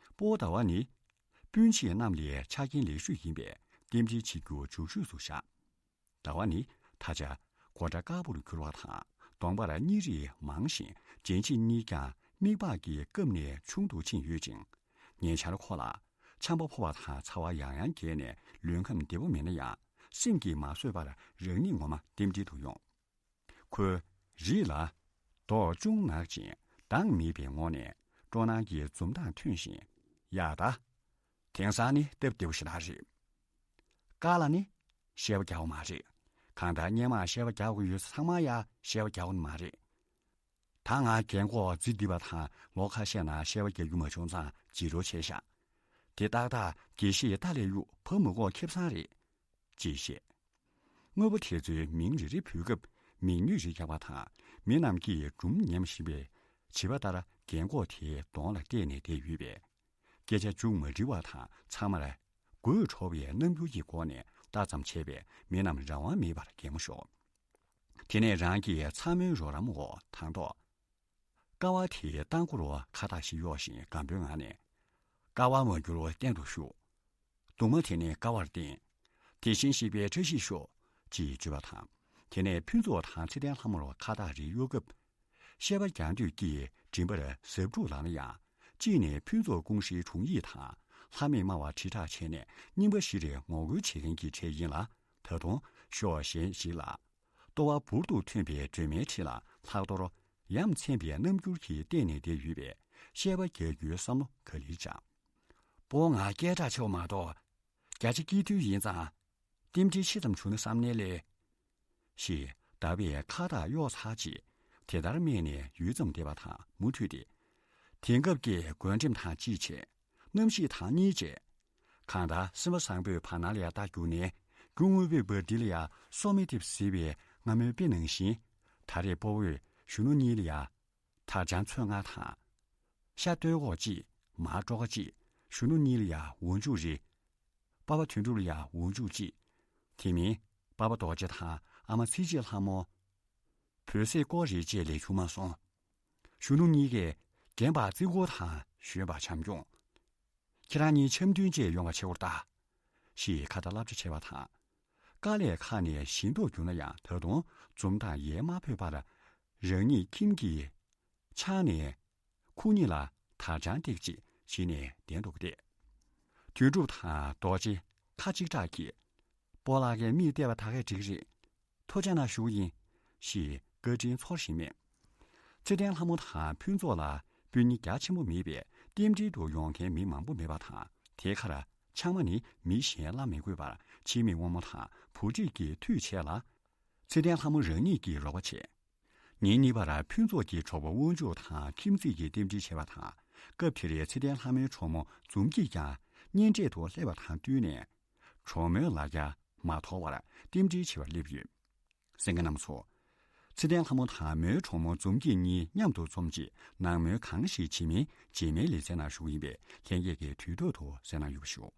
སྤོ་བོ་ཟླ་བ་ནི། སྤུན་མཆེད་རྣམས་ལས་ཆ་རྐྱེན་ལེགས་ཤོས་ཡིན་པས། རྟེན་འབྲེལ་བྱེད་རྒྱུ་མཇུག་ཤོས་སུ་བཞག། ཟླ་བ་ནི་ད་ཆ་མགོ་སྐྲ་དཀར་པོར་གྱུར་བ་དང་། གདོང་པར་གཉིས་རིས་མང་ཞིང་། སྤྱན་ཕྱེད་གཉིས་ཀྱང་མིག་པགས་ཀྱི་སྐབས་ནས་ཆུང་དུ་ཕྱིན་ཡོད་ཅིང་། ཉེ་ཆར་ཁོ་ལ་ཆམ་པ་ཕོག་པ་དང་ཚ་བ་ཡང་ཡང་རྒྱས་ནས། ལུས་ཁམས་བདེ་པོ་མེད་ན་ཡང་། སེམས་ཀྱིས་མ་བཟོད་པར་རང་ཉིད་ངོ་མ་རྟེན་འབྲེལ་དུ་ཡོང་། ཁོའི་རིགས་ལ་མདོག་ཅུང་ནག་ཅིང་མདངས་མེད་པའི་ངོས་ནས་སྤྲོ་སྣང་གི་འཛུམ་མདངས་ཐོན་བཞིན། ཡ་ད། དེང་སང་ནི་སྟབས་བདེ་པོ་ཞེ་དྲག་རེད། ཀ་ལ་ནི་བཤད་པ་རྒྱག་པ་མ་རེད། གང་ལྟར་སྔོན་མ་བཤད་པ་རྒྱག་དགོས་ཡོད་ཚང་མ་ཡ་བཤད་པ་རྒྱག་པ་ནི་མ་རེད། ད་ང་རྒན་གོག་རྫི་འདི་པ་དང་ལོ་ཁ་ཤས་ནང་བཤད་པ་རྒྱག་རྒྱུ་མ་བྱུང་ཙང་བརྗེད་འགྲོ་བྱས་ཤག། དེ་ཏག་ཏག་དགེ་བཤེས་ཏཱ་ལའི་དབྱུག་བ་མ་གོ་ཁེ་བཟང་རེད། ཅེས་བཤད། དངོས་པོ་དེ་ཚོའི་མིང་རེ་རེ་འབོད་སྐབས་མིག་མྱུལ་རེ་རྒྱག་པ་དང་། མི་རྣམས་ཀྱིས་སྒྲུང་ཉམས་བཞིན་པའི་བྱིས་པ་ལྟར་རྒན་གོག་དེའི་གདོང་ལ་བལྟས་ནས་བསྡད་ཡོད་པས། སྐད་ཆ་མཇུག་མ་སྒྲིལ་བར་དང་། ཚང་མར་དགོད་བྲོ་བའི་རྣམ་འགྱུར་གྱི་སྒོ་ནས་ལྟ་ཙམ་བྱས་པས། མི་རྣམས་རང་དབང་མེད་པར་གད་མོ་ཤོར། དེ་ནས་རང་གི་ཚ་མོའི་རོགས་རམ་འོག་དང་ཐོག་ཀ་བ་དེའི་རྟ་མགོ་རུ་ཁ་བཏགས་ཤིག་གཡོགས་ཤིང་སྒམ་པོའི་ངང་ནས། ཀ་བ་མ་འགྱུར་བར་སྟེང་དུ་བཞུགས། གདུང་མ་དེ་ནས་ཀ་བར་བསྟན། དེ་བཞིན་གཤེགས་པའི་བཀྲ་ཤིས་ཤོག། ཅེས་བརྗོད་པ་དང་། དེ་ནས་ཕུན་ཚོགས་དང་ཚེ་བརྟན་ལྷ་མོར་ཁ་བཏགས་རེ་གཡོགས་སྐབས། བཤད་པ་རྒྱག་འདོད་ཀྱིས་མགྲིན་པར་ཟབ་དྲུག་ལངས་ན་ཡང་། གཅིག་ནས་ཕུན་ཚོགས་ཀུང་ཧྲེའི་དྲུང་ཡིག་དང་ལྷ་མེད་སྨྲ་བ་དྲིལ་བསྒྲགས་བྱས་ནས་རྙིང་པ་བཞི་རེ་ངོ་རྒོལ་བྱེད་མཁན་གྱི་གྲས་ཡིན་ལ། ད་དུང་ཕྱོགས་གཞན་ཞིག་ལ་ལྟོ་བ་འབུར་དུ་ཐོན་པའི་སྒྲོལ་མའི་འཁྲིས་ལ་ལྷག་རྡོར་ཡ་མཚན་པའི་རྣམ་འགྱུར་གྱིས་བལྟས་ནས་བསྡད་ཡོད་པས་བཤད་པ་རྒྱག་རྒྱུའི་བསམ་བློ་ག་ལེར་བཅངས། སྤོ་བོ་ང་སྐད་གྲགས་ཆེ་བ་མ་གཏོགས། རྒྱ་ཆེ་སྐྱིད་ཐུལ་ཡིན་ཙང་། རྟེན་འབྲེལ་ཆེ་ཙམ་བྱུང་ན་བསམ་ནས་ལས། ཞེས་ཟླ་བས་ཁ་བཏགས་གཡོག་ཚར་རྗེས་དེ་ལྟར་སྨྲས་ནས་ཡུད་ཙམ་བསྡད་པ་དང་མུ་མཐུད་དེ། དེང་སྐབས་ཀྱི་རྒོད་འགྲེམས་དང་གཅིག་བྱས། གནམ་གཤིས་དང་གཉིས་བྱས། གང་ལྟར་སེམས་པ་བཟང་པོས་བར་སྣང་ལ་ཡར་ལྟ་རྒྱུག་ནས་རྒྱུ་དངོས་པོའི་འབར་མདེལ་ལ་ཡར་སོ་མི་ཐེབས་ཟེར་བའི་སྔ་མོའི་དཔེ་ནང་བཞིན། ད་རེས་སྤོ་བོས་གཞོན་ནུ་གཉིས་ལ་ཡར་དར་ལྕང་ཚོད་ལྔ་དང་། ཤ་སྟོད་གོག་གཅིག་མར་སྤྲོ་ཁ་གཅིག་གཞོན་ནུ་གཉིས་ལ་ཡར་འོ་འཇུག་རེ། པ་ཕ་དོན་གྲུབ་ལ་ཡང་འོ་འཇུག་ཅིག་དེ་མིན་པ་ཕ་རྡོ་རྗེ་དང་ཨ་མ་ཚེ་སྐྱིད་ལྷ་མོ། བོད་ཟས་སྐོར་རེ་བཅས་ལས་བྱུང་མ་སོང་། གཞོན་ནུ་གཉིས་ཀས་རྒན་པ་བརྩི་བཀུར་དང་གཞོན་པ་བྱམས་སྐྱོང་། ཁྱེད་རང་གཉིས་འཆམ་མཐུན་བཅས་ཡོང་བ་བྱེད་དགོས་ད། ཞེས་ཁ་ཏ་བསླབ་བྱ་བྱས་པ་དང་། དཀའ་ལས་ཁག་ནས་ཞི་མདོག་གྱུར་ན་ཡང་ད་དུང་འཛུམ་མདངས་ཡལ་མ་ཕོད་པར། རང་ཉིད་ཁྱིམ་གྱི་ཆང་ནས། ཁོ་གཉིས་ལ་དར་ལྕང་སྟེགས་གཅིག་བྱིན་ནས་བསྡད་འདུག་སྟེ། དོན་གྲུབ་དང་རྡོ་རྗེ་ཁ་གཅིག་གྲགས་ཀྱིས། སྤོ་ལགས་ཀྱིས་མིག་བལྟས་པ་ད་གས་འགྲིག་རེད། ཐུགས་རྗེ་གནང་ཞུ་གི་ཡིན། ཞེས་བཀའ་དྲིན་ཚོར་བཞིན་མེད། ཚེ་བརྟན་ལྷ་མོ་དང་ཕུན་ཚོགས་ལ་སྤུན་ཉེ་རྒྱ་ཆེན་པོ་མེད་པས་རྟེན་འབྲེལ་དུ་ཡོང་མཁན་མི་མང་པོ་མེད་པ་དང་དེ་ཁར་ཆང་མ་ནི་མི་གཞན་བླ་མི་དགོས་པར་ཕྱི་མི་དབང་མོ་དང་བུ་ཁྲིད་ཀྱིས་མཐུད་བྱས་ལ། ཚེ་བརྟན་ལྷ་མོ་རང་ཉིད་ཀྱིས་རོགས་པ་བྱས། ཉིན་གཉིས་པར་ཕུན་ཚོགས་ཀྱི་གྲོགས་པོ་དབང་ཕྱུག་དང་ཁྱིམ་མཚེས་ཀྱིས་རྟེན་འབྲེལ་བྱས་པ་དང་། སྐབས་དེར་ཚེ་བརྟན་ལྷ་མོའི་གྲོགས་མོ་འཛོམས་སྐྱིད་ཀྱང་གཉེན་འཕྲད་དུ་སླེབས་པ་དང་བསྟུན་ནས། གྲོགས་མོའི་ལ་རྒྱ་མ་དོར་བར་རྟེན་འབྲེལ་བྱེད་པར་སླེབས་ཡོད། གསན་མཁན་རྣམ་ཚོ། ཚེ་བརྟན་ལྷ་མོ་དང་མོའི་གྲོགས་མོ་འཛོམས་སྐྱིད་གཉིས་མཉམ་དུ་འཛོམས་རྗེས་ནང་མོལ་གང་ཞིག་བྱེད་མིན་རྗེས་མའི་ལེ་ཚན་ནང་ཞུ་གི་ཡིན་པས་ལྷན་རྒྱས་ཀྱིས་དུས་ཐོག་ཏུ་གསན་གནང་ཡོད་པ་ཞུ།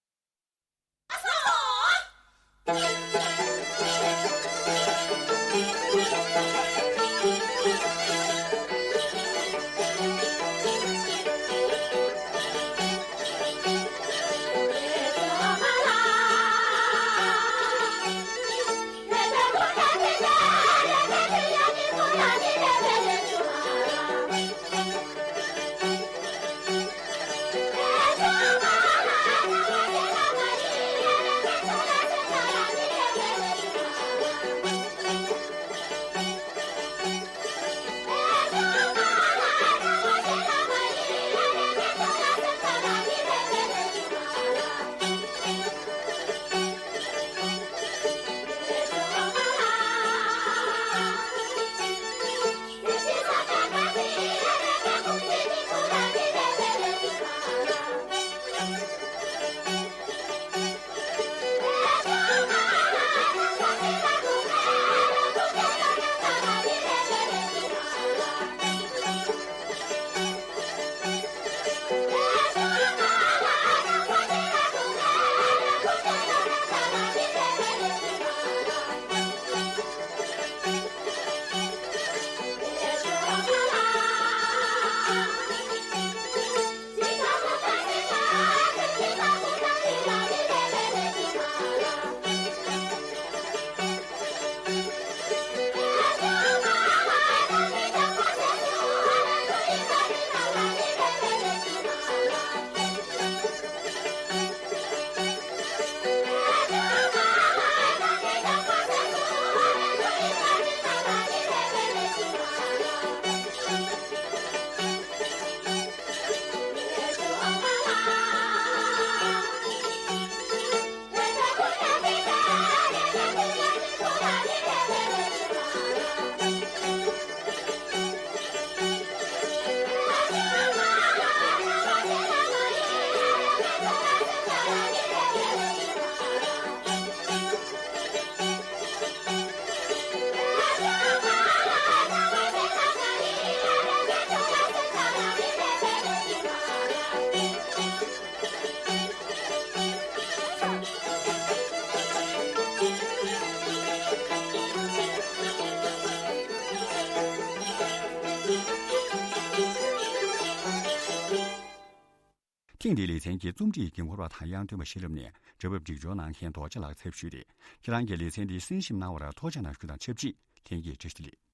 ཐེངས་འདིའི་ལེ་ཚན་གྱི་རྩོམ་སྒྲིག་འགན་འཁུར་བ་དང་དབྱངས་སྟོན་པ་ཤེས་རབ་ནས་འབྲེལ་བ་སྒྲིག་སྦྱོར་གནང་མཁན་རྡོ་རྗེ་ལགས་ཚབ་ཞུས་ཏེ། ཁྱེད་རང་གིས་ལེ་ཚན་འདི་གསན་ཞིབ་གནང་བར་ཐུགས་རྗེ་གནང་ཞུ་དང་ཆབས་ཅིག་ལྷན་རྒྱས་བཀྲ་ཤིས་བདེ་ལེགས།